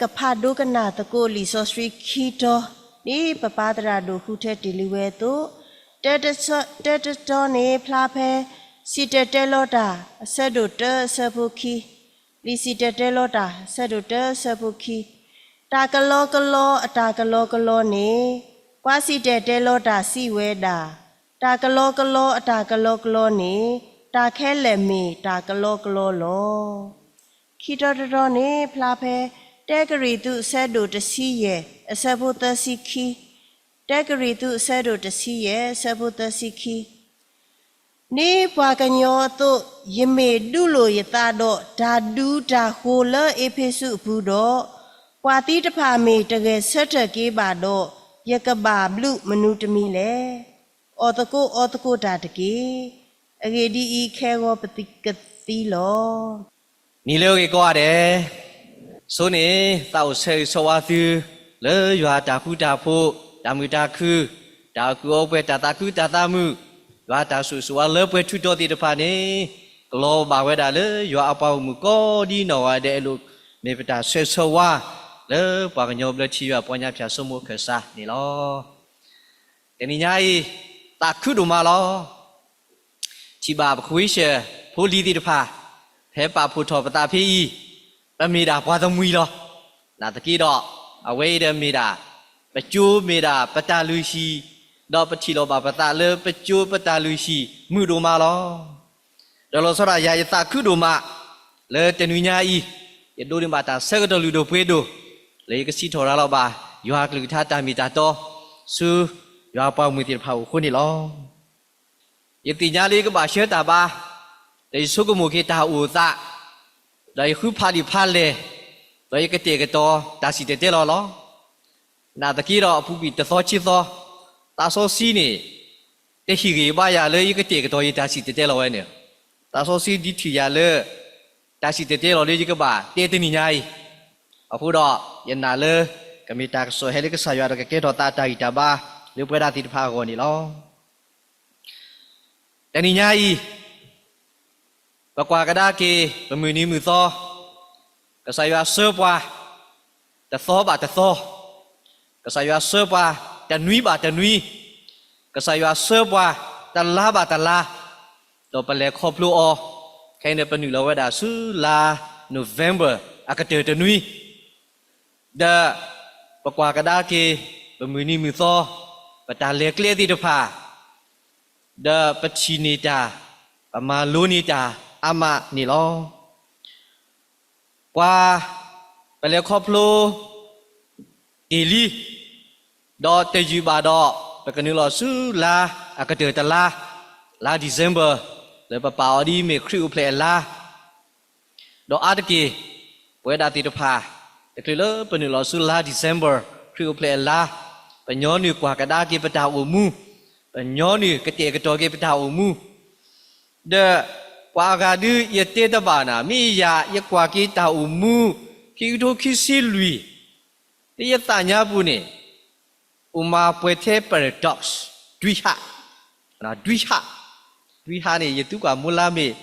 ကဖးဒိကနၣ်သကိးလံာ်စီဆှံခံတီၤ, ဒ်ပပၢ်သရၣ်ဒိၣ်ဃုထၢတ့ၢ်လံဝဲအသိး, တၢတတီၤန့ၣ်ဖျါဖဲ စံၣ်တဲၤတဲလီၤတၢ် အဆၢဒိၣ်တၢအဆၢဖိခံ, လံာ်စံၣ်တဲၤတဲလီၤတၢ် အဆၢဒိၣ်တၢအဆၢဖိခံ, တၢ်ကလီကလီအတၢ်ကလီကလီန့ၣ်, ပှၤစံၣ်တဲၤတဲလီၤတၢ်စံးဝဲဒၣ်, တၢ်ကလီကလီအတၢ်ကလီကလီန့ၣ်, တၢ်ခဲလၢာ်မ့ၢ်တၢ်ကလီကလီလီၤ. ခံတီၤတတီၤန့ၣ်ဖျါဖဲ တၢကရံၣ်သူးအဆၢဒိၣ်တဆံယဲၢ် အဆၢဖိသၢဆံခံ, တၢကရံၣ်သူးအဆၢဒိၣ်တဆံယဲၢ် အဆၢဖိသၢဆံခံ, ဒ်ပှၤကညီအသိး, ယမ့ၢ်ဒူလိာ်ယသးဒီးတၢ်ဒူတၢ်ဃိၤလၢအ့းဖ့းစူးအပူၤဒီး, ပှၤသံတဖၣ်မ့ၢ်တဂဲၤဆၢထၢၣ်က့ၤဘၣ်ဒီး, ယကဘၣ်ဘျုးမနုၤတမံၤလဲၣ်. အီၣ်သကိးအီသကိးတၢ်တက့ၢ်. အဂ့ၢ်ဒ်အံၤ, ခဲဂီၤပကသံလီၤ. နံၤလၢအဂ့ၤကိးဂၤဒဲး, ဆိန့ၣ် သးအိၣ်ဆၢဂ့ၤဆၢဝါသု လၢယွၤအတၢ်ဃူတၢ်ဖိး, တၢ်မုာ်တၢ်ခုၣ်, တၢ်အီၣ်ကုးအီပှဲၤ, တၢ်သးခုတၢ်သးမုာ်, ယွၤအတၢ်ဆိၣ်ဂ့ၤဆိၣ်ဝါလၢပှဲၤထူးတီၤသ့ၣ်တဖၣ်န့ၣ်, ကလီၤဘၣ်ဝဲဒၣ်လၢယွၤအပှၤဂီၢ်မုၢ်ကိးဒ်နီၢ်ဂၤဒဲးအလိၤ, မ့ၢ်ပတၢ်ဆၢဂ့ၤဆၢဝါ လၢပှၤကညီဘျၢထံယွၤပီညါဖၠၣ်စိမိၤအခၢၣ်စးန့ၣ်လီၤ. တနံၤညါအံၤ, သးခုဒိၣ်မးလီၤ. ထံၣ်ဘၣ်ပခွ့ဆၢၣ်ဖိလံၤသ့ၣ်တဖၣ် ဖဲပာ်ဖှိၣ်ထီၣ်ပသးဖဲအံၤ, ပမ့ၢ်ဒၣ်ပှၤတမှံၤလီၤ. နာ်သက့ဒီး, အဝဲအံၤဒီးမ့ၢ်ဒၣ်, ပကၠိမ့ၢ်ဒၣ်ပတၢ်လုၢ်ဟံၣ်, ဒီးပထံၣ်လိာ်ဘၣ်ပသးလၢပကၠိပတၢ်လုၢ်ဟံၣ်မုာ်ဒိၣ်မးလီၤ. ဒီးလီၤဆီဒၣ်ယၤ ယသးခုဒိၣ်မး လၢတနံၤညါအံၤ, ယဒိးန့ၢ်ဘၣ်တၢ်ဆၢကတီၢ်လုၢ်ဒိၣ်ပှ့ၤဒိၣ်, လၢယကစံးထီၣ်ရၤလီၤဘၣ် ယွၤအကလုၢ်ကထါတၢ်မ့ၢ်တၢ်တီ ဆူယွၤအပှၤဂီၢ်မုၢ်သ့ၣ်တဖၣ်အအိၣ်အဃိန့ၣ်လီၤ. ယသ့ၣ်ညါလၢယကဘၣ်ဆှၢတၢ်ဘါ, ဒီးယဆိကမိၣ်က့ၤတၢ်အိၣ်သး, ဒီးယဃုဖးဒံးဖးလဲၢ်, ဒီးယကတဲာ်ကတီၤတၢ်စံၣ်တဲၤတဲလီၤလီၤ. နာ်သက့ဒီးအပူၤကွံာ်တသီခံသီ, သးစီဆှံန့ၣ် တဟ့ၣ်ဂံၢ်ဘါယၤလၢယကတဲာ်ကတီၤယတၢ်စံၣ်တဲၤတဲလီၤဝဲန့ၣ်, သးစီဆှံဒုးထံၣ်ယၤလၢ တၢ်စံၣ်တဲၤတဲလီၤလၢယကဘၣ်တဲတနံၤညါအံၤ, အဃိဒီးယနာ်လၢ ကမ့ၢ်တၢ်ကစီၣ်ဟဲလၢကစၢ်ယွၤဒီးကကဲထီၣ်သးတၢ်ဂံၢ်တၢ်ဘါ လၢပဝဲဒၣ်သ့ၣ်တဖၣ်အဂီၢ်န့ၣ်လီၤ. တနံၤညါအံၤ, ပကွၢ်ကဒါက့ၤ ပမုၢ်နံၤမုၢ်သီ, ကစၢ်ယွၤဆှၢပှၤ တသီဘၣ်တသီ, ကစၢ်ယွၤဆှၢပှၤ တနွံဘၣ်တနွံ, ကစၢ်ယွၤဆှၢပှၤ တလါဘၣ်တလါ, ဒီးပလဲၤခီဖျိအီၤ, ခဲအံၤန့ၣ် ပနုာ်လီၤဝဲဒၣ်ဆူလါ November အကတၢၢ်တနွံ, ဒီးပကွၢ်ကဒါက့ၤ ပမုၢ်နံၤမုၢ်သီ, ပတၢ်လဲၤကျဲသ့ၣ်တဖၣ်, ဒီးပထံၣ်န့ၢ်တၢ်, ပမၤလိန့ၢ်တၢ်အါမးန့ၣ်လီၤ. ပှၤ, ပလဲၤခီဖျိ က့ၤလံ, ဒီးတယုၢ်ဘၣ်ဒီး ပကနုာ်လီၤဆူလါအကတၢၢ်တလါ, လါ December, လၢပပာ်အီၤဒ်အမ့ၢ်ခရံာ်အိၣ်ဖျဲၣ်အလါ, ဒီးအါတက့ၢ်, ပဝဲဒၣ်သ့ၣ်တဖၣ်, တချုးလၢပနုာ်လီၤဆူလါ December ခရံာ်အိၣ်ဖျဲၣ်အလါ, ပညီနုၢ်ကွၢ်ကဒါက့ၤပတၢ်အိၣ်မူ, ပညီနုၢ်ကတဲာ်ကတီၤက့ၤပတၢ်အိၣ်မူ, ဒီးပှၤအဂၤဒုးယတဲတဘၣ်နၤ, မ့ၢ်ယၤယကွၢ်က့ၤတၢ်အိၣ်မူ, ခံကထိခံဆံလွံၢ်, လၢယသးညါပူၤန့ၣ်, အိၣ်မးပှဲၤထဲ paradox, ဒွံဟး, ဒွံဟး, ဒွံဟးန့ၣ် ယသုကွၢ်မိၢ်လါမ့ၢ်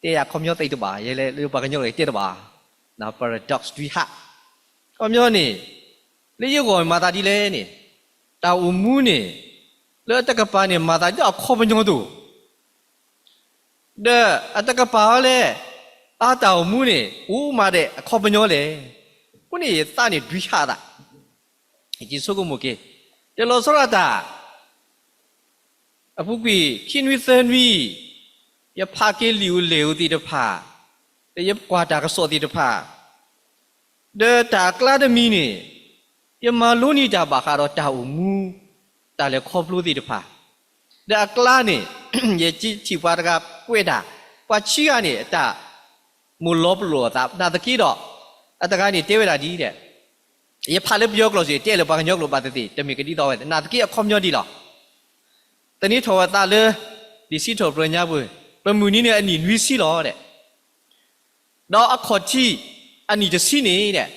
တဲယၤခီပညီသ့တဘၣ်, ယဲလၢပှၤကညီလီၤယတဲတဘၣ်, paradox ဒွံဟး, ခီပညီန့ၣ်, လၢယဂီၢ်မၤသးဒ်လဲၣ်န့ၣ်, တၢ်အိၣ်မူန့ၣ်, လၢအတကပၤန့ၣ် မၤသးဒ်အခီပညီတအိၣ် ဒီးအတကပၤအီၤလဲၣ်, အတၢ်အိၣ်မူန့ၣ် အိၣ်မးဒဲးအခီပညီလဲၣ်, အဃိန့ၣ်ယသးန့ၣ်ဒွံဟးသး, ယဆိကမိၣ်က့ၤ, တလီၤဆီဒၣ်တၢ်, အပူၤကွံာ်ခံနွံသၢနွံ, ယဖးက့ၤလံာ်အိၣ်လဲၢ်အိၣ်သ့ၣ်တဖၣ်, ဒီးယကွၢ်တၢ်ကစီၣ်သ့ၣ်တဖၣ်, ဒီးတၢ်အကျါတမံၤန့ၣ်, ယမၤလိန့ၢ်တၢ်ဘၣ်ဃးဒီးတၢ်အိၣ်မူ, တၢ်လဲၤခီဖျိသ့ၣ်တဖၣ်, ဒီးအကျါန့ၣ်, ယထံၣ်ပှၤတဂၤကွဲးတၢ်, ပှၤခံဂၤန့ၣ် အတၢ်မိၣ်လီၤပလိာ်အသးနာ်သက့ဒီး, အတဂၤန့ၣ်တဲဝဲဒၣ်ဒ်လဲၣ်, ယဖးလၢပယီၤကျိာ်စ့ၢ် တဲလၢပှၤကညီကျိာ်ဘၣ်သ့ၣ်သ့ၣ် တမ့ၢ်ကဒ်သိးဝဲ နာ်သက့အခီပညီဒ်လီၤ. သန့ၤထီၣ်ဝဲသးလၢ လံာ်စံးထီၣ်ပတြၢၤညါပူၤ, ပမုၢ်နံၤန့ၣ်အနံၣ်နွံဆံလီၤဒဲး, ဒီးအခီၣ်ထံးအနံၣ်တဆံန့ၣ်ဒဲး,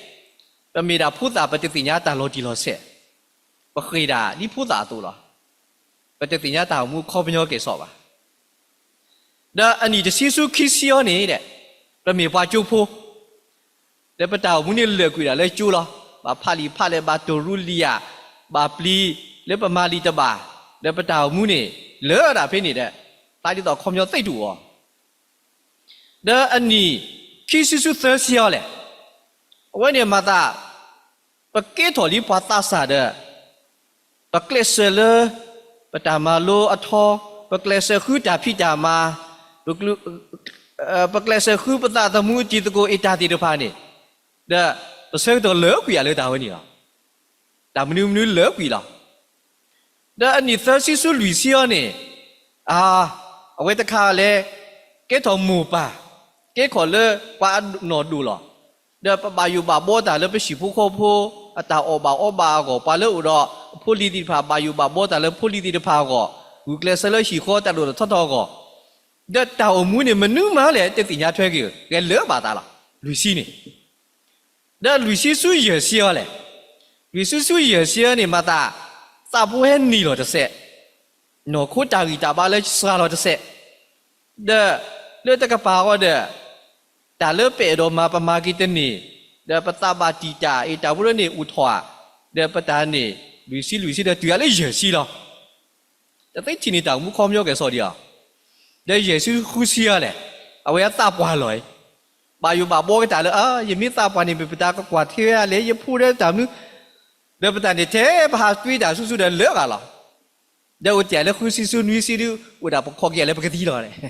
ပမ့ၢ်ဒၣ်ဖိသၣ်ပတသ့ၣ်ညါတၢ်လီၤတံၢ်လီၤဆဲး, ပဃ့ၢ်ဒၣ်ဒ်ဖိသၣ်အသိးလီၤ. ပတသ့ၣ်ညါတၢ်အိၣ်မူအခီပညီကဲၣ်ဆိးဘၣ်. ဒီးအနံၣ်တဆံဆူခံဆံအံၤန့ၣ်ဒဲး, ပမ့ၢ်ပှၤကၠိဖိ, ဒီးပတၢ်အိၣ်မူန့ၣ်လၢာ်ကွံာ်ဒၣ်လၢကၠိလီၤ. ဘၣ်ဖးလံာ်ဖးလဲၢ် ဘၣ်တိၢ်ရူလံာ်ဧါ, ဘၣ်ပျံၤလၢပမၤလံာ်တဘၣ်, ဒီးပတၢ်အိၣ်မူန့ၣ် လၢာ်ဒၣ်ဖဲန့ၣ်ဒီး သးဒ်သိးခီပညီသ့ၣ်တူၢ်အီၤ ဒီးအနံၣ်ခံဆံဆူသၢဆံအီၤလဲၣ်, အဝဲန့ၣ်မၤသး ပကဲထီၣ်လံပှၤသးစၢ်ဒီး ပကျဲးစၢးလၢ ပတၢ်မၤလိအထီ, ပကျဲးစၢးဃုတၢ်ဖံးတၢ်မၤ, ပကျဲးစၢးဃုပသးသမူအတံၤသကိးအ့ၣ်တၢ်သ့ၣ်တဖၣ်န့ၣ်, ဒီးပဆၢကတီၢ်လၢာ်ကွံာ်အလၢတၢ်ဝဲန့ၣ်လီၤ. တၢ်မနုၤမနုၤလၢာ်ကွံာ်လီၤ. ဒီးအနံၣ်သၢဆံဆူလွံၢ်ဆံအီၤန့ၣ်, အ, အဝဲတခါလဲၤ ကဲထီၣ်မိၢ်ပၢ်, ကဲထီၣ်လၢပှၤအနီၢ်ဒိၣ်လီၤ. ဒီးပဘၣ်ယိၣ်ဘၣ်ဘှီတၢ်လၢပဟံၣ်ဖိဃီဖိ အတၢ်အီၣ်ဘၣ်အီဘၣ်အဂီၢ်, ပှၤလၢအိၣ်ဒီးအဖိလံၤသ့ၣ်တဖၣ် ဘၣ်ယိၣ်ဘၣ်ဘှီတၢ်လၢဖိလံၤသ့ၣ်တဖၣ်အဂီၢ်, ဂုာ်ကျဲးစၢးလၢဟံၣ်ဃီတၢ်ဒိၣ်ထီၣ်ထီထီၣ်အဂီၢ်, ဒီးတၢ်အိၣ်မူန့ၣ် မနုၤမးလဲၣ် တသ့ၣ်ညါထွဲက့ၤ, ဂဲၤလၢာ်ဘၣ်သးလီၤ. လွံၢ်ဆံန့ၣ် ဒီးလွံၢ်ဆံဆူယဲၢ်ဆံအီၤလဲၣ်, လွံၢ်ဆံဆူယဲၢ်ဆံအီၤန့ၣ် မၤသး သးပှၢ်ဟဲနံၤလီၤတစဲး, နီၢ်ခိတၢ်ဂံၢ်တၢ်ဘါလၢစှၤလီၤတစဲး, ဒီးလၢတကပၤဃီဒီး တၢ်လၢပအဲၣ်ဒိးမၤပမၤက့ၤတန့ၢ်, ဒီးပသးဘၣ်တံာ်တာ်အံၤ တၢ်ဖိတၢ်လံၤန့ၣ်အိၣ်ထီၣ်ဧါ, ဒီးပတၢ်န့ၣ် လွံၢ်ဆံလွံၢ်ဆံဒီးတုၤအလၢယဲၢ်ဆံလီၤ. တသ့ထံၣ်န့ၢ်တၢ်အိၣ်မူခီပညီကဲၤဆိးဒံးအီၤ, ဒီးယဲၢ်ဆံဃုဆံအီၤလဲၣ်, အဝဲအသးပှၢ်လီၤအံၤ, ဘၣ်ယိၣ်ဘၣ်ဘှီကတၢၢ်လၢ အ, ယမ့ၢ်သးပှၢ်န့ၣ် မ့ၢ်ပတၢ်ကကွၢ်ထွဲဝဲလဲၣ်, ယဖိဒီးတၢ်မနုၤ, ဒီးပတၢ်န့ၣ်ထဲပဟးတွ့တၢ်ဆူၣ်ဆူၣ်ဒီးလၢာ်ဂၤလီၤ. ဒီးအိၣ်တ့ၢ်လၢဃုဆံဆူနွံဆံဒုး အိၣ်ဒၣ်ပခီၣ်က့ၤလၢပကသံလီၤ.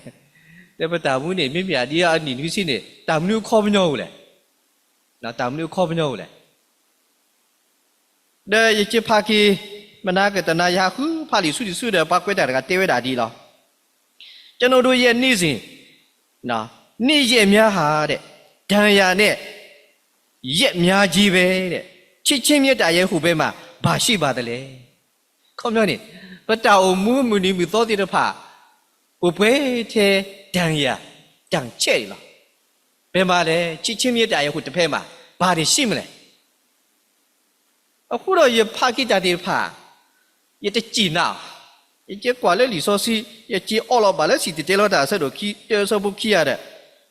ဒီးပတၢ်မူန့ၣ် မ့မ့ၢ်အဒ်အနံၣ်နွံဆံန့ၣ် တၢ်မနုၤအခီပညီအိၣ်လဲၣ်, တၢ်မနုၤအခီပညီအိၣ်လဲၣ်. ဒီးယကဖးက့ၤ မနၤကတနၤ ယဟးဃုဖးလံာ်ဆူတံဆူဒီး ပှၤကွဲးတၢ်တဂၤတဲဝဲဒၣ်ဒ်အံၤလီၤ. ကျွန်တော်တို့ရဲ့နေ့စဉ် နေ့ရက်များဟာတဲ့ ဒဏ်ရာနဲ့ ရက်များကြီးပဲတဲ့, ချစ်ခြင်းမေတ္တာရဲ့ဟူးပဲမှာ ဘာရှိပါသလဲ. ခီပညီန့ၣ် ပတၢ်အိၣ်မူမုၢ်နံၤမုၢ်သီသ့ၣ်တဖၣ် အိၣ်ပှဲၤထဲ ဒဏ်ရာ, ဒဏ်ချက် န့ၣ်လီၤ. ဘယ်မှာလဲ, ချစ်ခြင်းမေတ္တာရဲ့ဟူးပဲမှာ ဘာတွေရှိမလဲ. အဃိဒီးယဖးက့ၤတၢ်သ့ၣ်တဖၣ် ယတစံၣ်နၤ, ယက့ၤကွၢ်လၢလံာ်စီဆှံ, ယက့ၤအီလီၤဘၣ်လၢစံၣ်တဲၤတဲလီၤတၢ်အဆၢဒိၣ်ခံ တၢအဆၢဖိခံဂၤဒီး,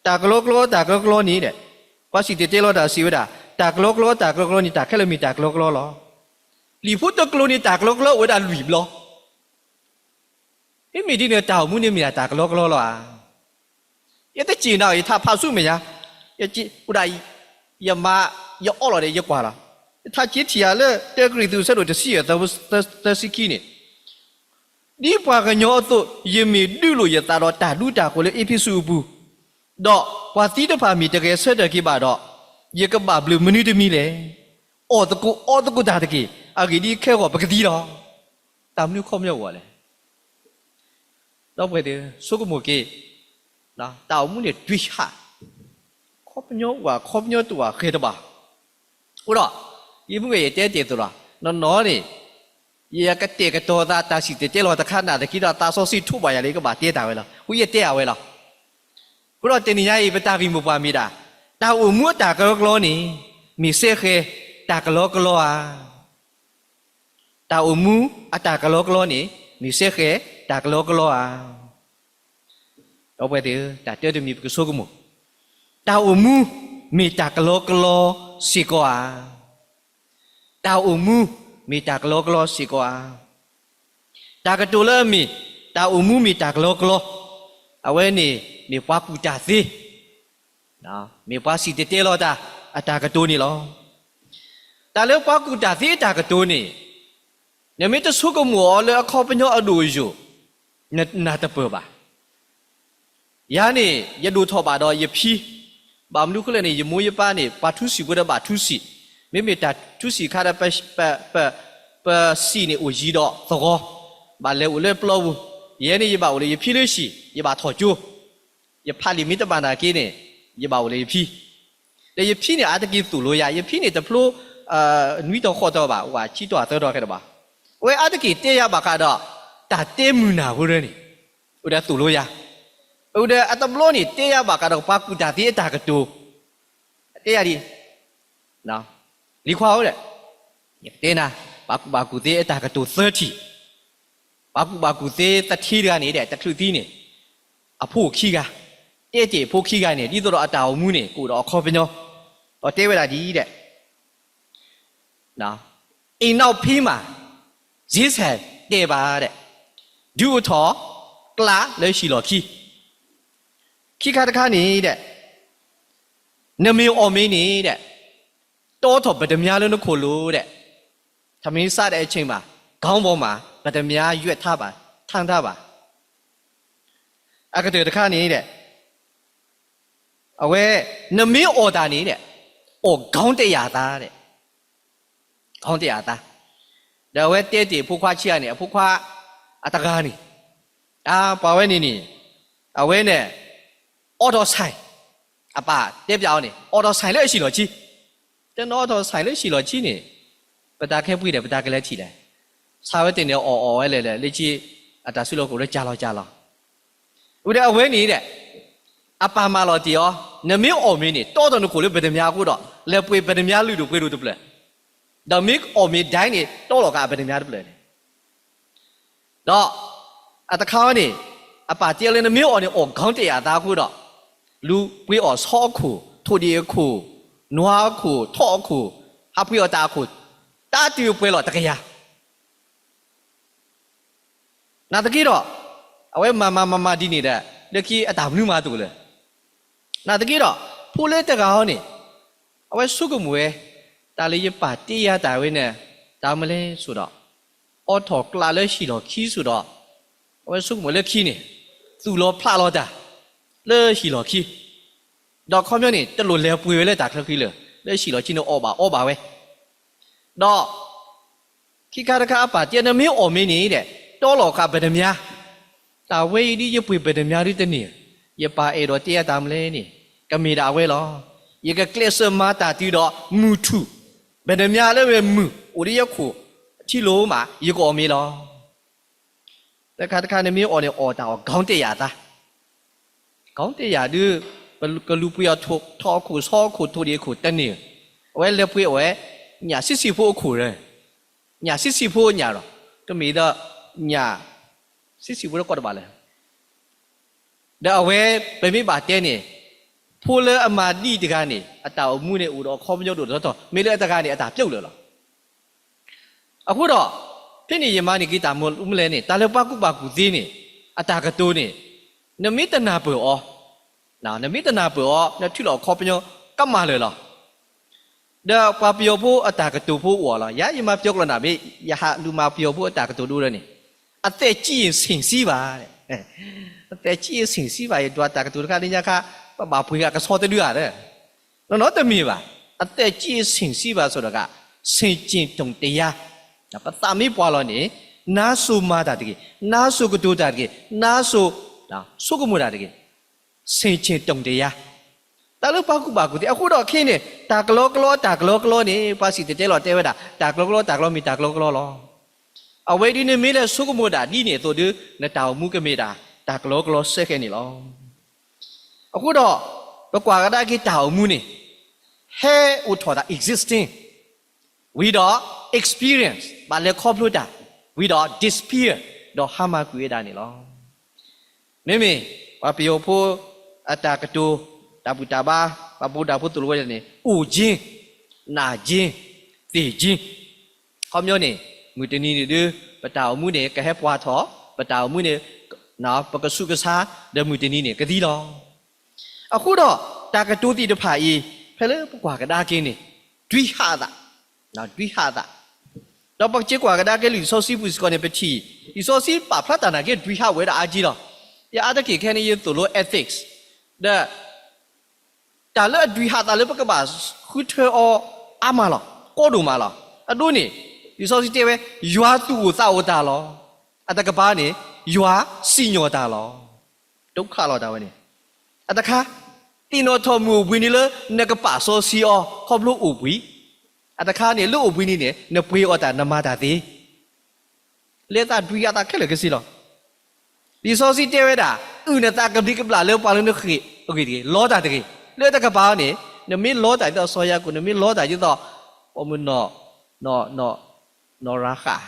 တၢ်ကလီကလီ တၢ်ကလီကလီန့ၣ်ဒီး, ပှၤစံၣ်တဲၤတဲလီၤတၢ်စံးဝဲဒၣ်, တၢ်ကလီကလီ တၢ်ကလီကလီန့ၣ် တၢ်ခဲလၢာ်မ့ၢ်တၢ်ကလီကလီလီၤ. လံာ်ဖိတကျိၤန့ၣ် တၢ်ကလီကလီအိၣ်ဝဲဒၣ်လွံၢ်ဘျီ မ့မ့ၢ်ဒ်န့ၣ် တၢ်အိၣ်မူန့ၣ်မ့ၢ်ဒၣ်တၢ်ကလီကလီလီၤဧါ. ယတစံၣ်နၤ, ယထးဖးဆူမဲာ်ညါ, ယက့ၤအိၣ်ဒၣ်, ယမၤ, ယအီလီၤဒီး ယကွၢ်လီၤ. ယထးက့ၤထံၣ်ယၤလၢ တၢကရံၣ်သူး အဆၢဒိၣ်တဆံယဲၢ် သၢဆံခံန့ၣ်, ဒ်ပှၤကညီအသိး ယမ့ၢ်ဒုးလိာ်ယသးဒီးတၢ်ဒူတၢ်ဃိၤလၢအ့းဖ့းစူးအပူၤ, ဒီးပှၤသံတဖၣ်မ့ၢ်တဂဲၤဆၢထၢၣ်က့ၤဘၣ်ဒီး, ယကဘၣ်ဘျုးမနုၤတမံၤလဲၣ်. အီၣ်သကိးအီသကိးတၢ်တက့ၢ်. အဂ့ၢ်ဒ်အံၤ, ခဲဂီၢ်ပကသံလီၤ. တၢ်မနုၤခီပညီအိၣ်လဲၣ်. ဒီပုၢ်ဝဲၢ်သ့ၣ်, ဆိကမိၣ်က့ၤ, တၢ်အိၣ်မူန့ၣ် တွံၢ်ဟး, ခီပညီအိၣ်ဧါ ခီပညီတအိၣ်ဧါ ဃဲၤတဘၣ်. အဃိဒီး, ယမုၢ်ဂ့ၤယတဲတ့ၢ်အသိးလီၤ. နီၢ်နီၢ်န့ၣ်, ယကတဲာ်ကတီၤသးတၢ်စံၣ်တဲၤတဲလီၤတခါ နာ်သက့ဒီး သးစီဆှံထိးဘၣ်ယၤလၢယကဘၣ်တဲတၢ်ဝဲလီၤ. အဃိယတဲအဝဲလီၤ. အဃိဒီးတနံၤညါအံၤ ပတၢ်ဂ့ၢ်မိၢ်ပှၢ်မ့ၢ်ဒၣ်, တၢ်အိၣ်မူအတၢ်ကလီကလီန့ၣ်, မ့ၢ်စဲဃဲၤတၢ်ကလီကလီဧါ. တၢ်အိၣ်မူအတၢ်ကလီကလီန့ၣ် မ့ၢ်စဲဃဲၤတၢ်ကလီကလီဧါ. ဒီပုၢ်ဝဲၢ်သ့ၣ်ဧၢ, တၢ်တၢတမံၤပကဆိကမိၣ်, တၢ်အိၣ်မူမ့ၢ်တၢ်ကလီကလီစ့ၢ်ကီးဧါ. တၢ်အိၣ်မူမ့ၢ်တၢ်ကလီကလီစ့ၢ်ကီးဧါ. တၢ်ကတိၤလၢအမ့ၢ် တၢ်အိၣ်မူမ့ၢ်တၢ်ကလီကလီ, အဝဲန့ၣ်မ့ၢ်ပှၤကူၣ်တၢ်သ့, မ့ၢ်ပှၤစံၣ်တဲၤတဲလီၤတၢ်အတၢ်ကတိၤန့ၣ်လီၤ. တၢ်လၢပှၤကူၣ်တၢ်သ့အတၢ်ကတိၤန့ၣ်, နမ့ၢ်တဆိကမိၣ်အီၤလၢအခီပညီအဒိၣ်အယိာ်, နနၢ်တပၢၢ်ဘၣ်. ယၤန့ၣ် ယဒိၣ်ထီၣ်ဘၣ်ဒီးယဖံ, ဘၣ်မနုၤအဃိလဲၣ်န့ၣ် ယမိၢ်ယပၢ်န့ၣ် ပှၤထူစံာ်ဖိဒီးဘၣ်ထူစံာ်, မ့မ့ၢ်တၢ်ထူစံာ်ခါဒီး ပ, ပ, ပစံာ်န့ၣ်အိၣ်ယံၤဒီးသဝီ, ဘၣ်လဲၤအိၣ်လၢပျီပူၤ, ယဲန့ၣ် ယဘၣ်အိၣ်လၢယဖံလၢဟံၣ်, ယဘၣ်ထီၣ်ကၠိ, ယဖးလံာ်မ့ၢ်တဘၣ်နာ်က့န့ၣ်, ယဘၣ်အိၣ်လၢယဖံ ဒီးယဖံန့ၣ် အါတက့ၢ်သိၣ်လိယၤ, ယဖံန့ၣ် တဖျိ နွံတီၤဃိးတီၤဘၣ်, အိၣ်ဝဲဆံတီၤသၢတီၤခဲတဘၣ်, အဝဲအါတက့ၢ်တဲယၤဘၣ်ဃးဒီး တၢ်တဲမုာ်နၢ်ဖိတဖၣ်န့ၣ်, အိၣ်ဒီးသိၣ်လိယၤ, အိၣ်ဒီးအတဘျီန့ၣ် တဲယၤဘၣ်ဃးဒီးပှၤကူၣ်တၢ်သ့အတၢ်ကတိၤ, တဲယၤဒ် လံၤခွါဧၢ, ယကတဲနၤ, ပှၤကူၣ်ဘၣ်ကူၣ်သ့အတၢ်ကတိၤသၢထံၣ်, ပှၤကူၣ်ဘၣ်ကူၣ်သ့သထ့တဂၤန့ၣ် တချုးသံန့ၣ်, အဖိခံဂၤ, တဲတ့ၢ်အဖိခံဂၤန့ၣ် ဒ်သိးဒီးအတၢ်အိၣ်မူန့ၣ် ကအိၣ်ဒီးအခီပညီ ပှၤတဲဝဲဒၣ်ဒ်အံၤဒဲး, အိမ်နောက်ဖေးမှာ စျေးဆိုင်တည်ပါ ဒဲး, ဒုးအိၣ်ထီၣ်ကျးလၢဟံၣ်လီၢ်ခံ, ခံခါတခါန့ၣ်ဒဲး, နမ့ၢ်အီၣ်မ့ၤန့ၣ်ဒဲး, တီထီၣ်ပတ္တမြားလၢနခိၣ်လိၤဒဲး, ထမင်းစားတဲ့အချိန်မှာ ခေါင်းပေါ်မှာ ပတ္တမြား ရွက်ထားပါ, ထမ်းထားပါ. အကတၢၢ်တခါန့ၣ်ဒဲး, အဝဲ, နမ့ၢ်အီၣ်တၢ်န့ၣ်ဒဲး, အီၣ်ခေါင်းတစ်ရာသားဒဲး, ခေါင်းတစ်ရာသား, ဒီးအဝဲတဲတ့ၢ်အဖိခွါခံဂၤန့ၣ်, အဖိခွါအတဂၤန့ၣ်, အပှၤဝဲန့ၣ်န့ၣ်, အဝဲန့ၣ်, အိးထီၣ်ဆိုင်, အပၢ်တဲပျးအီၤန့ၣ်, အိးထီၣ်ဆိုင်လၢအဟံၣ်လီၢ်ခံ, တနီၤအိးထီၣ်ဆိုင်လၢဟံၣ်လီၢ်ခံန့ၣ်, ပတၢ်ခဲပှ့ၤဒီး ပတၢ်ကလဲၤထံၣ်လဲၣ်, ဆါဝဲတန့ၢ်အီၣ်အီၣ်ဝဲလဲၣ်လဲၣ် လၢခံ, အတၢ်စုလီၢ်ခိၣ်လၢကၢ်လီၤကၢ်လီၤ, ဝံၤဒီးအဝဲန့ၣ်ဒဲး, အပၢ်မၢလီၤတ့ၢ်အီၤ, နမ့ၢ်အီၣ်မ့ၤန့ၣ် တီထီၣ်နခိၣ်လၢပတ္တမြားအဃိဒီး, လဲၤပှ့ၤပတ္တမြားလုၢ်ဒိၣ်ပှ့ၤဒိၣ်တဖျၢၣ်, ဒီးမ့ၢ်အီၣ်မ့ၤဒၣ်န့ၣ် တီလီၤက့ၤအပတ္တမြားတဖျၢၣ်န့ၣ် ဒီးအတခါဝဲန့ၣ်, အပၢ်တဲအီၤလၢနမ့ၢ်အီၣ်န့ၣ် အီၣ်ခေါင်းတစ်ရာသားအဃိဒီး, လူၤပှ့ၤအီၤဆီအခိၣ်, ထိၣ်ဒံၣ်အခိၣ်, နွားအခိၣ်, ထီၣ်အခိၣ်, ဟးပှ့ၤအီၤတၢ်အခိၣ်, တၢ်တုၤပှဲၤလီၤတကယၤ နာ်သက့ဒီး, အဝဲမၤမၤမၤမၤဒ်န့ၣ်ဒီး, လၢခံအတၢ်မနုၤမၤတအိၣ်လၢၤ. နာ်သက့ဒီး, ဖိလၢတဂၤအံၤန့ၣ်, အဝဲဆိကမိၣ်ဝဲ, တၢ်လၢယပၢ်တဲယၤတၢ်ဝဲန့ၣ်, တၢ်မနုၤလဲၣ်ဆိဒီး, အိးထီၣ်ကျးလၢဟံၣ်လီၢ်ခံဆိဒီး, အဝဲဆိကမိၣ်လၢခံန့ၣ်, သူၣ်လီၤဖျးလီၤတၢ်, လၢဟံၣ်လီၢ်ခံ, ဒီးခီပညီန့ၣ် တလိၣ်လဲၤပှ့ၤဝဲလၢတၢ်ချၢဃံလၢာ်, လၢဟံၣ်လီၢ်ခံန့ၣ်အီၣ်ဘၣ်အီဘၣ်ဝဲ, ဒီး ခံခါတခါအပၢ်တဲ နမ့ၢ်အီၣ်မ့ၤန့ၣ်ဒဲး, တီလီၤဃာ်ပတ္တမြား, တၢ်ဝဲအံၤဒ်ယပှ့ၤပတ္တမြားဒ်တန့ၢ်, ယပၢ်အဲၣ်ဒိးတဲယၤတၢ်မနုၤလဲၣ်န့ၣ်, ကမ့ၢ်ဒၣ်အဝဲလီၤ. ယကကျဲးစၢးမၤတၢ်တုၤဒီးမုၢ်ထူၣ်, ပတ္တမြားလၢမုၢ်အိၣ်လၢယခိၣ်ထံလိၤမး ယကအီၣ်မ့ၤလီၤ. တခါတခါနမ့ၢ်အီၣ်န့ၣ် အီၣ်တၢ်အီၣ် ခေါင်းတစ်ရာသား, ခေါင်းတစ်ရာ ဒုး, ကလူၤပှ့ၤအီၣ်ထီၣ်အခိၣ် ဆီအခိၣ် ထိၣ်ဒံၣ်အခိၣ်တန့ၢ်, အဝဲလဲၤပှ့ၤအီၣ်ဝဲ, ညၣ်ဆံးဆံးဖိအခိၣ်, ညၣ်ဆံးဆံးဖိညၣ်ဒီး, တမ့ၢ်ဒီး, ညၣ်ဆံးဆံးဖိလၢကီၢ်တဘၣ်လၢၤ ဒီးအဝဲ, ပမ့ၢ်ဘၣ်တဲန့ၣ်, ဖိလၢအမၤဒံၣ်တဂၤန့ၣ် အတၢ်အိၣ်မူန့ၣ် အိၣ်ဒီးအခီပညီဒိၣ်ထီၣ်ထီထီၣ်, မ့ၢ်လၢအတဂၤန့ၣ် အတၢ်ပျိာ်လၢာ်လီၤ. အဃိဒီး, ဖဲန့ၣ်ယမၤန့ၢ်က့ၤတၢ်မနုၤလဲၣ်န့ၣ်, တၢ်လၢပှၤကူၣ်ဘၣ်ကူၣ်သ့န့ၣ်, အတၢ်ကတိၤန့ၣ်, နမ့ၢ်တနၢ်ပၢၢ်အီၤ, နမ့ၢ်တနၢ်ပၢၢ်အီၤ နထုးလီၤအခီပညီကမၣ်လၢာ်လီၤ. ဒီးပှၤပယီၤဖိအတၢ်ကတိၤဖိအိၣ်လီၤ. ယၤယမၤပယီၤကျိာ်နၤ မ့ၢ်ယဟးလူၤမၤပယီၤဖိအတၢ်ကတိၤဒိဒီးန့ၣ်, အသက်ကြီးရင်ဆင်စီးပါ, အသက်ကြီးရင်ဆင်စီးပါ, ယဒွးတၢ်ကတိၤတခါလၢညါခါ, ပဘၣ်ပှ့ၤဂၤကဆီတဒုဧါ, နီၢ်နီၢ်တမ့ၢ်ဘၣ်. အသက်ကြီးရင်ဆင်စီးပါ ဆိဒီးက, ဆင်ခြင်တုံတရား, ပသးမ့ၢ်ပှၢ်လီၤန့ၣ်, နါစိၤမၤတၢ်တဂ့ၤ, နါစိၤကတိၤတၢ်တဂ့ၤ, နါစိၤ, ဆိကမိၣ်တၢ်တဂ့ၤ, ဆင်ခြင်တုံတရား, တၢ်လၢပှၤကူၣ်ဘၣ်ကူၣ်သ့. အဃိဒီးခဲအံၤန့ၣ် တၢ်ကလီကလီ တၢ်ကလီကလီန့ၣ် ပှၤစံၣ်တဲၤတဲလီၤတဲဝဲဒၣ်, တၢ်ကလီကလီ တၢ်ကလီမ့ၢ်တၢ်ကလီကလီလီၤ. အဝဲဒ်နမ့ၢ်လဲၤဆိကမိၣ်ဒၣ်ဒ်န့ၣ်အသိးဒီး, နတၢ်အိၣ်မူကမ့ၢ်ဒၣ် တၢ်ကလီကလီစဲဃဲန့ၣ်လီၤ. အဃိဒီး, ပကွၢ်ကဒါက့ၤတၢ်အိၣ်မူန့ၣ်, ဟဲအိၣ်ထီၣ်တၢ် existing, ဝံၤဒီး experience ဘၣ်လဲၤခီဖျိတၢ်, ဝံၤဒီး disappear ဒီးဟါမၢ်ကွံာ်ဝဲဒၣ်န့ၣ်လီၤ. မ့မ့ၢ်, ပှၤပယီၤဖိအတၢ်ကတိၤ, တၢ်ဘူၣ်တၢ်ဘါ, ပှၤဘိးဒၣ်ဖိသိၣ်လိဝဲဒၣ်န့ၣ် အိၣ်ကၠ့, နာ်ကၠ့, သ့ၣ်ကၠ့, ခီပညီန့ၣ်, မုၢ်တနံၤန့ၣ်ဒုး, ပတၢ်အိၣ်မူန့ၣ် ကဟဲပှၢ်ထီၣ်, ပတၢ်အိၣ်မူန့ၣ်, ပကဆူးကဆါ, ဒီးမုၢ်တနံၤန့ၣ် ကသံလီၤ. အဃိဒီး, တၢ်ကတိၤသ့ၣ်တဖၣ်အံၤ, ဖဲလၢပကွၢ်ကဒါက့ၤန့ၣ်, ဒွံဟးသး, ဒွံဟးသး, ဒီးပကကွၢ်ကဒါက့ၤလံာ်စီဆှံပူၤစ့ၢ်ကီးန့ၣ် ပထံၣ်, လံာ်စီဆှံပာ်ဖျါတၢ်နာ်က့ ဒွံဟးဝဲဒၣ်အါကံလီၤ. ယအါတက့ၢ်ခဲအံၤန့ၣ် ယသိၣ်လိ ethics, ဒီး တၢ်လၢအဒွံဟးသးလၢပကဘၣ်ဃုထၢအီၤအါမးလီၤ, ကီဒိၣ်မးလီၤ. အဒိန့ၣ်, လံာ်စီဆှံတဲဝဲ, ယွၤသူၣ်အိၣ်သးအိၣ်တၢ်လီၤ. အတကပၤန့ၣ်, ယွၤစံၣ်ညီၣ်တၢ်လီၤ. ဒုက္ခလီၤတၢ်ဝဲန့ၣ်, အတခါ, သ့ၣ်နီၣ်ထီၣ်မုၢ်အိၣ်ဘှံးနံၤလၢနကပာ်စီဆှံအီၤ ခီဖျိအိၣ်ဘှံး, အတခါန့ၣ် လၢအိၣ်ဘှံးနံၤန့ၣ် နပှ့ၤအီၣ်တၢ် နမၤတၢ်သ့ လဲၤသးဒွံအသးခဲလၢာ်ခဲဆ့လီၤ. လံာ်စီဆှံတဲဝဲဒၣ်, အုၣ်နသးကဘျံးကဘျၣ်လၢပှၤလၢနဃ့ၢ်အဂ့ၢ်တဂ့ၤ, လီတၢ်တဂ့ၤ. လၢတကပၤန့ၣ်, နမ့ၢ်လီတၢ်ဒ်သိးစီၤယၤကိာ်, နမ့ၢ်လီတၢ်ဒ်သိး, ပမုၢ်နီၢ်, နီၢ်, နီၢ်ရၤဃး,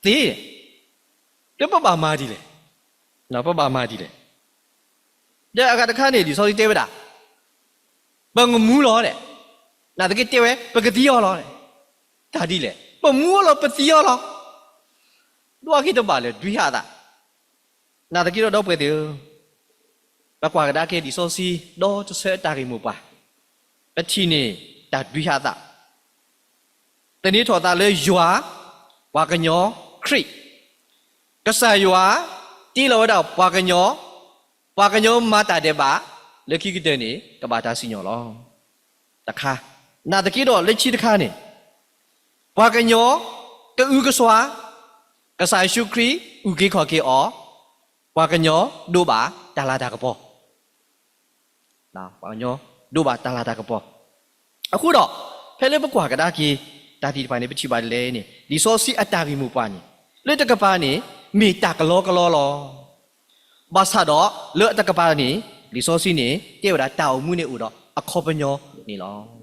သ့, လၢပဘၣ်မၤဒ်လဲၣ်, ပဘၣ်မၤဒ်လဲၣ်. ဒီးအဂၤတခါန့ၣ် လံာ်စီဆှံတဲဝဲဒၣ်, ပကမူလီၤဒဲး, နာ်သက့တဲဝဲ ပကသံအီၤလီၤ. တၢ်ဒ်လဲၣ်, ပမူအီၤလီၤ ပသံအီၤလီၤ. ဒွးက့ၤတဘၣ်လၢၤ ဒုးဟးသး. နာ်သက့ဒီး ဒီပုၢ်ဝဲၢ်သ့ၣ်ဧၢ, ပကွၢ်ကဒါက့ၤလံာ်စီဆှံ ဒီတဆၢအတၢ်ဂ့ၢ်မိၢ်ပှၢ်, ပထံၣ်န့ၢ်တၢ်ဒုးဟးသး သန့ၤထီၣ်သးလၢယွၤ, ပှၤကညီ, ခရံာ်, ကစၢ်ယွၤ တ့လီၤဝဲဒၣ်ပှၤကညီ, ပှၤကညီမၤတၢ်ဒဲးဘး လၢခံကတၢၢ်န့ၣ် ကဘၣ်တၢ်စံၣ်ညီၣ်လီၤ. တခါ, နာ်သက့ဒီးလၢခံတခါန့ၣ် ပှၤကညီကအုကစွါ, ကစၢ်ယ့ၣ်ၡူးခရံာ်အုၣ်က့ၤခီၣ်က့ၤအီၤ, ပှၤကညီဒိးဘၣ်တၢ်လၤတၢ်ကပီၤ ပှၤကညီဒိးဘၣ်တၢ်လၤတၢ်ကပီၤ. အဃိဒီး ဖဲလၢပကွၢ်ကဒါက့ၤ တၢ်သ့ၣ်တဖၣ်န့ၣ် ပထံၣ်ဘၣ်ဒ်လဲၣ်န့ၣ် လံာ်စီဆှံအတၢ်ဂ့ၢ်မိၢ်ပှၢ်န့ၣ် လၢတကပၤန့ၣ် မ့ၢ်တၢ်ကလီကလီလီၤ. ဘၣ်ဆၣ်ဒီးလၢအတကပၤန့ၣ် လံာ်စီဆှံန့ၣ် တဲဝဲဒၣ်တၢ်အိၣ်မူန့ၣ်အိၣ်ဒီးအခီပညီန့ၣ်လီၤ.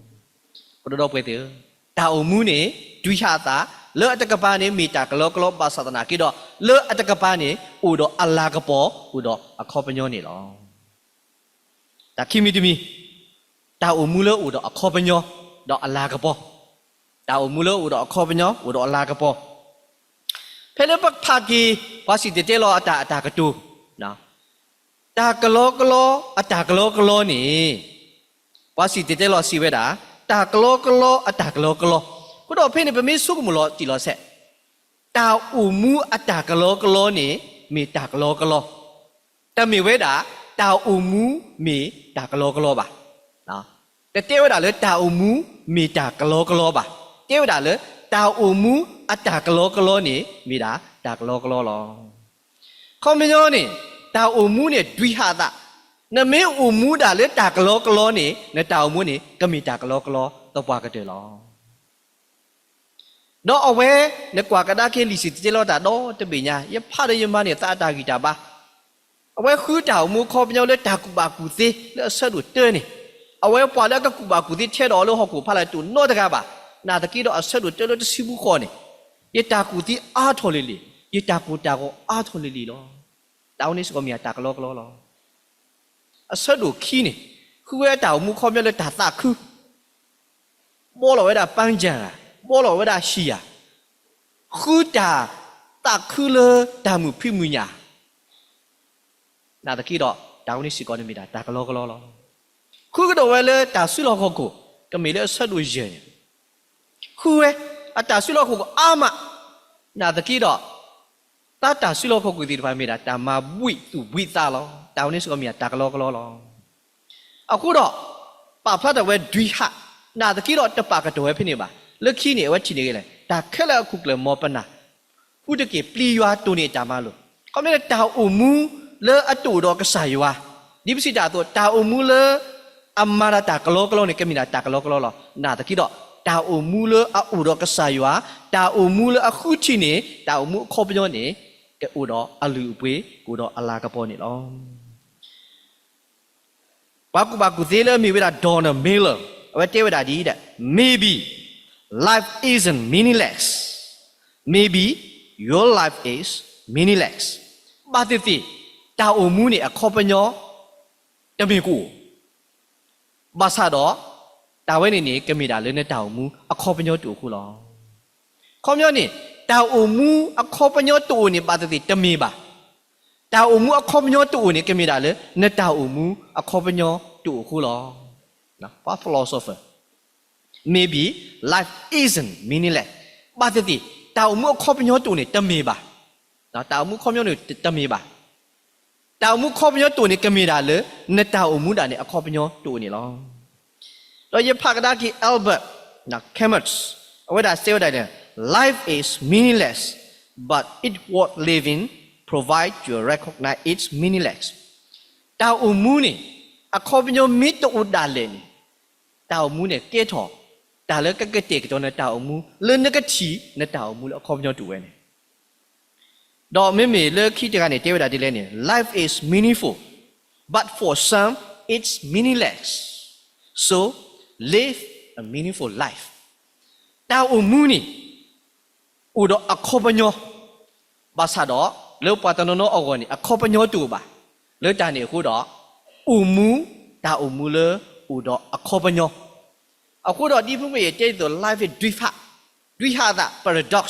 ဒီပုၢ်ဝဲၢ်သ့ၣ်ဧၢ, တၢ်အိၣ်မူန့ၣ် ဒုးဟးအသး, လၢအတကပၤန့ၣ် မ့ၢ်တၢ်ကလီကလီဘၣ်ဆၣ်သနာ်က့ဒီး လၢအတကပၤန့ၣ် အိၣ်ဒီးအလၤကပီၤ အိၣ်ဒီးအခီပညီန့ၣ်လီၤ. တၢ်ခံမံၤတမံၤ, တၢ်အိၣ်မူလၢအိၣ်ဒီးအခီပညီ ဒီးအလၤကပီၤ, တၢ်အိၣ်မူလၢအိၣ်ဒီးအခီပညီ အိၣ်ဒီးအလၤကပီၤ. ဖဲလၢပဖးက့ၤ ပှၤစံၣ်တဲၤတဲလီၤအတၢ်အတၢ်ကတိၤ, တၢ်ကလီကလီ အတၢ်ကလီကလီန့ၣ် ပှၤစံၣ်တဲၤတဲလီၤစံးဝဲဒၣ် တၢ်ကလီကလီ အတၢ်ကလီကလီ. အဃိဒီးဖဲန့ၣ် ပမ့ၢ်ဆိကမိၣ်လီၤတံၢ်လီၤဆဲး, တၢ်အိၣ်မူအတၢ်ကလီကလီန့ၣ် မ့ၢ်တၢ်ကလီကလီ, တမ့ၢ်ဝဲဒၣ် တၢ်အိၣ်မူမ့ၢ်တၢ်ကလီကလီဘၣ်. တတဲဝဲဒၣ်လၢတၢ်အိၣ်မူမ့ၢ်တၢ်ကလီကလီဘၣ်. တဲဝဲဒၣ်လၢ တၢ်အိၣ်မူအတၢ်ကလီကလီန့ၣ် မ့ၢ်ဒၣ်တၢ်ကလီကလီလီၤ. ခီပညီန့ၣ် တၢ်အိၣ်မူန့ၣ် ဒုးဟးအသး, နမ့ၢ်အိၣ်မူဒၣ်လၢတၢ်ကလီကလီန့ၣ် နတၢ်အိၣ်မူန့ၣ် ကမ့ၢ်တၢ်ကလီကလီသပှၢ်ကတၢၢ်လီၤ. ဒီးအဝဲ နကွၢ်ကဒါက့ၤလံာ်စံၣ်တဲၤတဲလီၤတၢ်ဒီတဘ့ၣ်ညါ ယဖးဒီးယမၤန့ၢ်သးအတၢ်ဂံၢ်တၢ်ဘါ, အဝဲဃုတၢ်အိၣ်မူခီပညီလၢတၢ်ကူၣ်ဘၣ်ကူၣ်သ့လၢအဆၢဒိၣ်တၢန့ၣ်, အဝဲပှၤလၢအကကူၣ်ဘၣ်ကူၣ်သ့ထဲဒီးအီၤလၢဟီၣ်ခိၣ်ဖီလာ်တအိၣ်နီတဂၤဘၣ်, နာ်သက့ဒီးအဆၢဒိၣ်တၢလၢတဆံဖိဃီန့ၣ်, ယတၢ်ကူၣ်သ့အါထီၣ်လံၤလံၤ, ယတၢ်ကိၢ်တၢ်ဂီၤအါထီၣ်လံၤလံၤလီၤ. တၢ်အိၣ်န့ၣ်စ့ၢ်ကီးမ့ၢ်တၢ်ကလီကလီလီၤ. အဆၢဒိၣ်ခံန့ၣ်, ဃုဝဲတၢ်အိၣ်မူခီပညီလၢတၢ်သးခု ဘှီလီၤဝဲဒၣ်ပၢ်ကၠၢ်, ဘှီလီၤဝဲဒၣ်ဟံၣ်ဧါ, ဃုတၢ်သးခုလၢတၢ်မုာ်ဖံးမုာ်ညၣ်, နာ်သက့ဒီး တၢ်အိၣ်န့ၣ်စ့ၢ်ကီးန့ၣ်မ့ၢ်ဒၣ်တၢ်ကလီကလီလီၤ. ဃုကဒီးဝဲလၢတၢ်စုလီၢ်ခီၣ်ခိၣ်, ကမ့ၢ်လၢအဆၢဒိၣ်ယဲၢ်န့ၣ်, ဃုဝဲ အတၢ်စုလီၢ်ခီၣ်ခိၣ်အါမး, နာ်သက့ဒီး တၢ်တၢ်စုလီၢ်ခီၣ်ခိၣ်သ့ၣ်တဖၣ်မ့ၢ်ဒၣ်တၢ်မၤဘှံးသူၣ်ဘှံးသးလီၤ. တၢ်အိၣ်န့ၣ်စ့ၢ်ကီးမ့ၢ်ဒၣ်တၢ်ကလီကလီလီၤ. အဃိဒီး ပာ်ဖျါထီၣ်ဝဲဒုးဟး, နာ်သက့ဒီးတပာ်ကတီၢ်ဝဲဖဲန့ၣ်ဘၣ်. လၢခံန့ၣ် အဝဲထံၣ်န့ၢ်ဂ့ၤလဲၣ်, တၢ်ခဲလၢာ်အခိၣ်ကျၢၢ်မ်ပနၢ် ဃုတက့ၢ် ပျံၤယွၤတိၢ်န့ၢ်တၢ်မၤလိာ်. ခီမ့ၢ်လၢတၢ်အိၣ်မူလၢအတအိၣ်ဒီးကစၢ်ယွၤ, ဒ်ပစံးတၢ်အသိး တၢ်အိၣ်မူလၢအမၤတၢ်တၢ်ကလီကလီန့ၣ် ကမ့ၢ်ဒၣ်တၢ်ကလီကလီလီၤ. နာ်သက့ဒီး တၢ်အိၣ်မူလၢအအိၣ်ဒီးကစၢ်ယွၤ, တၢ်အိၣ်မူလၢအဃုထံၣ်န့ၢ် တၢ်အိၣ်မူအခီပညီန့ၣ် ကအိၣ်ဒီးအလုၢ်အပှ့ၤ ကအိၣ်ဒီးအလၤကပီၤန့ၣ်လီၤ. ပှၤကူၣ်ဘၣ်ကူၣ်သ့လၢအမ့ၢ်ဝဲဒၣ် Donald Miller အဝဲတဲဝဲဒၣ်ဒ်အံၤ, Maybe life isn't meaningless. Maybe your life is meaningless. ဘၣ်သ့ၣ်သ့ၣ် တၢ်အိၣ်မူန့ၣ်အခီပညီ တမ့ၢ်ကအိၣ်, ဘၣ်ဆၣ်ဒီး တၢ်ဝဲန့ၣ်န့ၣ် ကမ့ၢ်ဒၣ်လၢနတၢ်အိၣ်မူအခီပညီတအိၣ်အဃိလီၤ. ခီပညီန့ၣ် တၢ်အိၣ်မူအခီပညီတအိၣ်န့ၣ် ဘၣ်သ့ၣ်သ့ၣ်တမ့ၢ်ဘၣ်. တၢ်အိၣ်မူအခီပညီတအိၣ်န့ၣ် ကမ့ၢ်ဒၣ်လၢနတၢ်အိၣ်မူအခီပညီတအိၣ်အဃိလီၤ. ပှၤ philosopher, Maybe life isn't meaningless. ဘၣ်သ့ၣ်သ့ၣ် တၢ်အိၣ်မူအခီပညီတအိၣ်န့ၣ် တမ့ၢ်ဘၣ်. တၢ်အိၣ်မူအခီပညီန့ၣ် တမ့ၢ်ဘၣ်. တၢ်အိၣ်မူအခီပညီတအိၣ်န့ၣ် ကမ့ၢ်ဒၣ်လၢ နတၢ်အိၣ်မူဒၣ်န့ၣ် အခီပညီတအိၣ်န့ၣ်လီၤ. ဒီးယဖးကဒါက့ၤ Albert Camus, အဝဲဒၣ်စံးဝဲဒၣ်န့ၣ်, Life is meaningless, but it's worth living, provided you recognize it's meaningless. တၢ်အိၣ်မူန့ၣ် အခီပညီမ့ၢ်တအိၣ်ဒၣ်လဲာ်န့ၣ်, တၢ်အိၣ်မူန့ၣ် ကဲထီၣ် တၢ်လၢကကတဲာ်ကတီၤနတၢ်အိၣ်မူ လၢနကထံၣ်နတၢ်အိၣ်မူလၢအခီပညီတအိၣ်ဝဲန့ၣ်. ဒီးမ့မ့ၢ်လၢခံတဂၤန့ၣ် တဲဝဲဒၣ်ဒ်လဲၣ်န့ၣ်, Life is meaningful, but for some it's meaningless. So live a meaningful life. တၢ်အိၣ်မူန့ၣ် အိၣ်ဒီးအခီပညီ, ဘၣ်ဆၣ်ဒီး လၢပှၤတနီၤနီၤအဂီၢ်န့ၣ် အခီပညီတအိၣ်ဘၣ်. လၢတၢ်န့ၣ်အဃိဒီး အိၣ်မူ တၢ်အိၣ်မူလၢအိၣ်ဒီးအခီပညီ, အဃိဒီးဒ်ဖုမ့ၢ်ယတဲအသိး life ဒွံဟး, ဒွံဟးအသး paradox.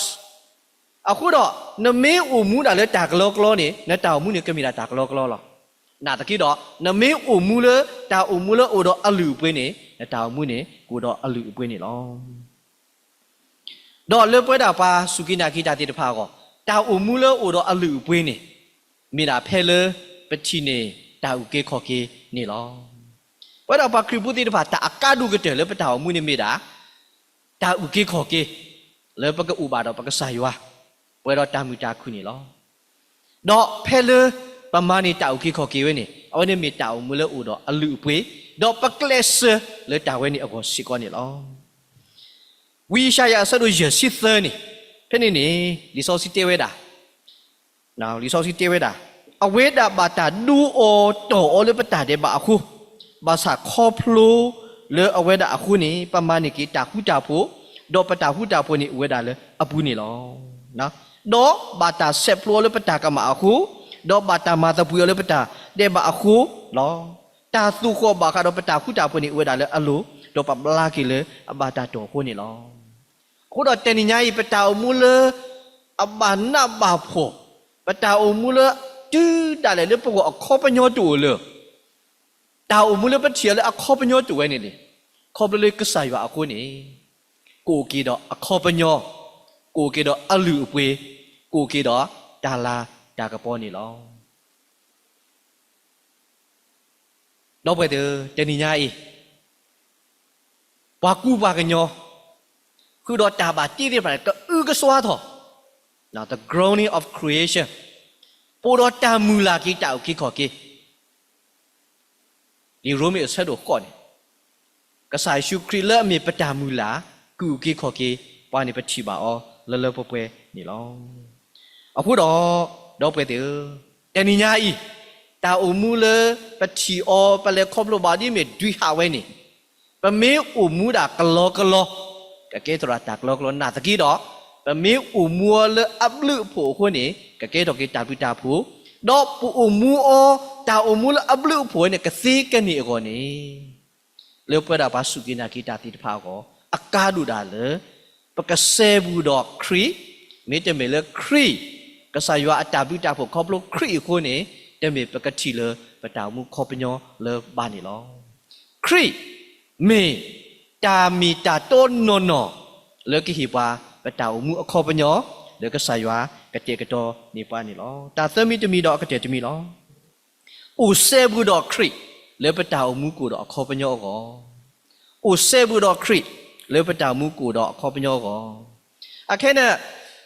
အဃိဒီး နမ့ၢ်အိၣ်မူဒၣ်လၢတၢ်ကလီကလီန့ၣ် နတၢ်အိၣ်မူန့ၣ်ကမ့ၢ်ဒၣ်တၢ်ကလီကလီလီၤ. နာ်သက့ဒီး နမ့ၢ်အိၣ်မူလၢတၢ်အိၣ်မူလၢအိၣ်ဒီးအလုၢ်အပှ့ၤန့ၣ် နတၢ်အိၣ်မူန့ၣ်ကအိၣ်ဒီးအလုၢ်အပှ့ၤန့ၣ်လီၤ. ဒီးလၢပဝဲဒၣ်ပှၤစူၢ်က့ၤနာ်က့ၤတၢ်သ့ၣ်တဖၣ်အဂီၢ် တၢ်အိၣ်မူလၢအိၣ်ဒီးအလုၢ်အပှ့ၤန့ၣ် မ့ၢ်ဒၣ်ဖဲလၢပထံၣ်န့ၢ်တၢ်အုၣ်က့ၤခီၣ်က့ၤန့ၣ်လီၤ. ပဝဲဒၣ်ပှၤခရံာ်ဖိသ့ၣ်တဖၣ် တၢ်အကါဒိၣ်ကတၢၢ်လၢပတၢ်အိၣ်မူန့ၣ်မ့ၢ်ဒၣ် တၢ်အုၣ်က့ၤခီၣ်က့ၤ လၢပကအိၣ်ဘၣ်ဒီးပကစၢ်ယွၤ ပှဲၤဒီးတၢ်မုာ်တၢ်ခုၣ်န့ၣ်လီၤ. ဒီးဖဲလၢပမၤန့ၢ်တၢ်အုၣ်က့ၤခီၣ်က့ၤဝဲန့ၣ် အဝဲန့ၣ်မ့ၢ်တၢ်အိၣ်မူလၢအိၣ်ဒီးအလုၢ်အပှ့ၤ, ဒီးပကျဲးစၢးလၢတၢ်ဝဲန့ၣ်အဂီၢ်စ့ၢ်ကီးန့ၣ်လီၤ. ဝံယၡါယၤအဆၢဒိၣ်ယဲၢ်ဆံသၢန့ၣ်, ဖဲန့ၣ်န့ၣ် လံာ်စီဆှံတဲဝဲဒၣ် လံာ်စီဆှံတဲဝဲဒၣ်, အဝဲဒၣ်ဘၣ်တၢ်ဒိအီၤတီၢ်အီၤလၢပတၢ်ဒဲးဘးအဃိ, ဘၣ်ဆၣ်ခီဖျိလၢအဝဲဒၣ်အဃိန့ၣ် ပမၤန့ၢ်က့ၤတၢ်ဃူတၢ်ဖိး, ဒီးပတၢ်ဃူတၢ်ဖိးန့ၣ်အိၣ်ဝဲဒၣ်လၢအပူၤန့ၣ်လီၤ. ဒီးဘၣ်တၢ်ဆဲးဖျိအီၤလၢပတၢ်ကမၣ်အဃိ, ဒီးဘၣ်တၢ်မၤသပှ့ၤအီၤလၢပတၢ်ဒဲးဘးအဃိလီၤ. တၢ်သိၣ်ဃီၣ်ဘၣ်ဃးဒီးပတၢ်ဃူတၢ်ဖိးန့ၣ်အိၣ်ဝဲဒၣ်လၢအလိၤ, ဒီးပဘျါက့ၤလၢအဘၣ်တၢ်တီၢ်အဃိန့ၣ်လီၤ. အဃိဒီးတနံၤညါအံၤ ပတၢ်အိၣ်မူလၢ အဘၣ်နးဘၣ်ဖှီၣ်, ပတၢ်အိၣ်မူလၢ တုၤဒၣ်လဲာ်လၢပဂီၢ်အခီပညီတအိၣ်လၢၤ, တၢ်အိၣ်မူလၢပထံၣ်အီၤလၢအခီပညီတအိၣ်ဝဲန့ၣ်န့ၣ်, ခီဖျိလၢကစၢ်ယွၤအဃိန့ၣ်, ကအိၣ်က့ၤဒီးအခီပညီ, ကအိၣ်က့ၤဒီးအလုၢ်အပှ့ၤ, ကအိၣ်က့ၤဒီးတၢ်လၤတၢ်ကပီၤန့ၣ်လီၤ. ဒီပုၢ်ဝဲၢ်သ့ၣ်ဧၢ, တနံၤညါအံၤ ပှၤကူပှၤကညီ ဃုာ်ဒီးတၢ်ဘၣ်တ့သ့ၣ်တဖၣ်န့ၣ် ကအုကစွါထီၣ်, the groaning of creation, ပအိၣ်ဒီးတၢ်မုၢ်လၢ်က့ၤတၢ်အုၣ်က့ၤခီၣ်က့ၤ, လံာ်ရိမ့ၤအဆၢဒိၣ်ဃိးန့ၣ်, ကစၢ်ယ့ၣ်ၡူးခရံာ်လၢအမ့ၢ်ပတၢ်မုၢ်လၢ် ကအုၣ်က့ၤခီၣ်က့ၤပှၤန့ၣ် ပထံၣ်ဘၣ်အီၤလၢလၢပှဲၤပှဲၤန့ၣ်လီၤ. အဃိဒီး ဒီပုၢ်ဝဲၢ်သ့ၣ်ဧၢ, တနံၤညါအံၤ တၢ်အိၣ်မူလၢပထံၣ်အီၤ ပလဲၤခီဖျိဘၣ်ဒ်မ့ၢ်ဒွံဟးဝဲန့ၣ်, ပမ့ၢ်အိၣ်မူဒၣ်ကလီကလီ, ကကဲထီၣ်ဒၣ်တၢ်ကလီကလီနာ်သက့ဒီး, ပမ့ၢ်အိၣ်မူအီၤလၢအဘျုးအဖှိၣ်အဃိန့ၣ် ကကဲထီၣ်က့ၤတၢ်ဘျုးတၢ်ဖှိၣ်, ဒီးပအိၣ်မူအီၤ တၢ်အိၣ်မူလၢအဘျုးအဖှိၣ်ဝဲန့ၣ် ကသ့ကန့ၢ်အဂီၢ်န့ၣ်, လၢပဝဲဒၣ်ပှၤစူၢ်က့ၤနာ်က့ၤတၢ်သ့ၣ်တဖၣ်အဂီၢ် အကါဒိၣ်ဒၣ်လၢ ပကစဲဘူးဒီးခရံာ်, မ့တမ့ၢ်လၢခရံာ်, ကစၢ်ယွၤအတၢ်ဘျုးတၢ်ဖှိၣ်ခီဖျိခရံာ်အဃိန့ၣ်, တမ့ၢ်ပကထံၣ်လၢပတၢ်အိၣ်မူခီပညီလၢၤဘၣ်န့ၣ်လီၤ. ခရံာ်မ့ၢ်တၢ်မ့ၢ်တၢ်တီနီၢ်နီၢ် လၢကဟ့ၣ်ပှၤ ပတၢ်အိၣ်မူအခီပညီ လၢကစၢ်ယွၤကတဲာ်ကတီၤန့ၢ်ပှၤန့ၣ်လီၤ. တၢ်သၢမံၤတမံၤဒီးအကတၢၢ်တမံၤလီၤ. အိၣ်စဲဘူးဒီးခရံာ် လၢပတၢ်အိၣ်မူကအိၣ်ဒီးအခီပညီအဂီၢ်, အိၣ်စဲဘူးဒီးခရံာ် လၢပတၢ်အိၣ်မူကအိၣ်ဒီးအခီပညီအဂီၢ်, အခဲအံၤန့ၣ်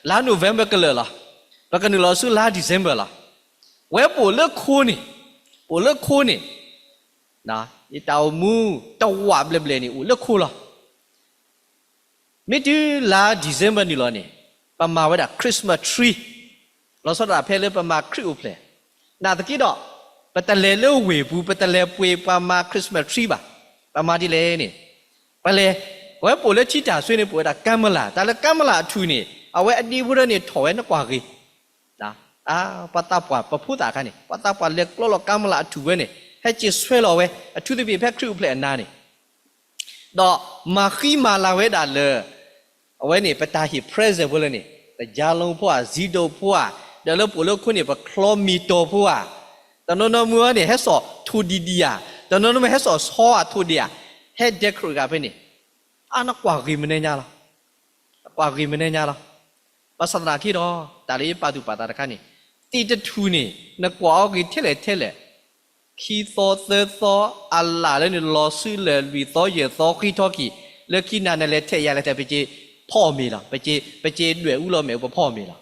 လါ November ကလၢာ်လီၤ. ပကနုာ်လီၤဆူလါ December လီၤ. ဝဲပအိၣ်လၢခိန့ၣ်, ပအိၣ်လၢခိန့ၣ်, ယတၢ်အိၣ်မူတဝာ်ဘျဲၣ်ဘျဲၣ်န့ၣ် အိၣ်လၢခိလီၤ. မ့ၢ်တုၤလါ December နုာ်လီၤန့ၣ်, ပမၤဝဲဒၣ် Christmas tree, လီၤဆီဒၣ်တၢ်ဖဲလၢပမၤခရံာ်အိၣ်ဖျဲၣ်, နာ်သက့ဒီး ပတလဲၤလၢဝ့ၢ်ပူၤ ပတလဲၤပှ့ၤပှၤမၤ Christmas tree ဘၣ်. ပမၤဒ်လဲၣ်န့ၣ်, ပလဲၤ, ပဝဲပအိၣ်လၢထံတၢ်ဆွ့န့ၣ် ပအိၣ်ဝဲဒၣ်ကါမလၣ်, တၢ်လၢကါမလၣ်အထူၣ်န့ၣ် အဝဲအဒ့ဖိဒၢန့ၣ်ထီၣ်ဝဲနကွၢ်ဂ့ၤ ပှၤသးပှၢ်ပဖိသၣ်အခါန့ၣ် ပှၤသးပှၢ်လဲၤကျီလီၤကါမလၣ်အထူၣ်ဝဲန့ၣ် ဟဲက့ၤဆွဲလီၤဝဲ အထူသဖြင့်ဖဲခရံာ်အိၣ်ဖျဲၣ်အနၤန့ၣ်, ဒီးမၤဃံမၤလၤဝဲဒၣ်လၢ အဝဲန့ၣ် ပတၢ်ဟ့ၣ် present ဖိလၢန့ၣ် တကါလီဖိဧါ စံဒိဖိဧါ, ဒီးလၢပအိၣ်လၢခိန့ၣ် ပချီမ့ၢ်တီၤဖိဧါ, တနီၤနီၤမုၢ်အီၤန့ၣ် ဟဲစိာ်ထိၣ်ဒံၣ်ဒံၣ်ဧါ, တနီၤနီၤမ့ၢ်ဟဲစိာ်ဆီဧါထိၣ်ဒံၣ်ဧါ, ဟဲ decorate ဂၤဖဲန့ၣ်, အါနကွၢ်ဂ့ၤမနုၤညါလီၤ. နကွၢ်ဂ့ၤမနုၤညါလီၤ. ဘၣ်ဆၣ်သနာ်က့ဒီး တၢ်လၢယပာ်သူၣ်ပာ်သးတခါန့ၣ်, သ့ၣ်တထူၣ်န့ၣ် နကွၢ်အီၤဂ့ၤထဲလဲၣ်ထဲလဲၣ်, ခံသီသၢသီ အလၣ်လၢန့ၣ် လီၤဆူလၢာ်လွံၢ်သီယဲၢ်သီဃ့ထီၣ်က့ၤ, လၢခံနၤနလဲၤထဲးယၤလဲၤထဲး ပက့ၤဖီအီၣ်မ့ၤလီၤ. ပက့ၤ, ပက့ၤဒွဲၣ်အူလီၤမဲာ် ပဖီအီၣ်မ့ၤလီၤ.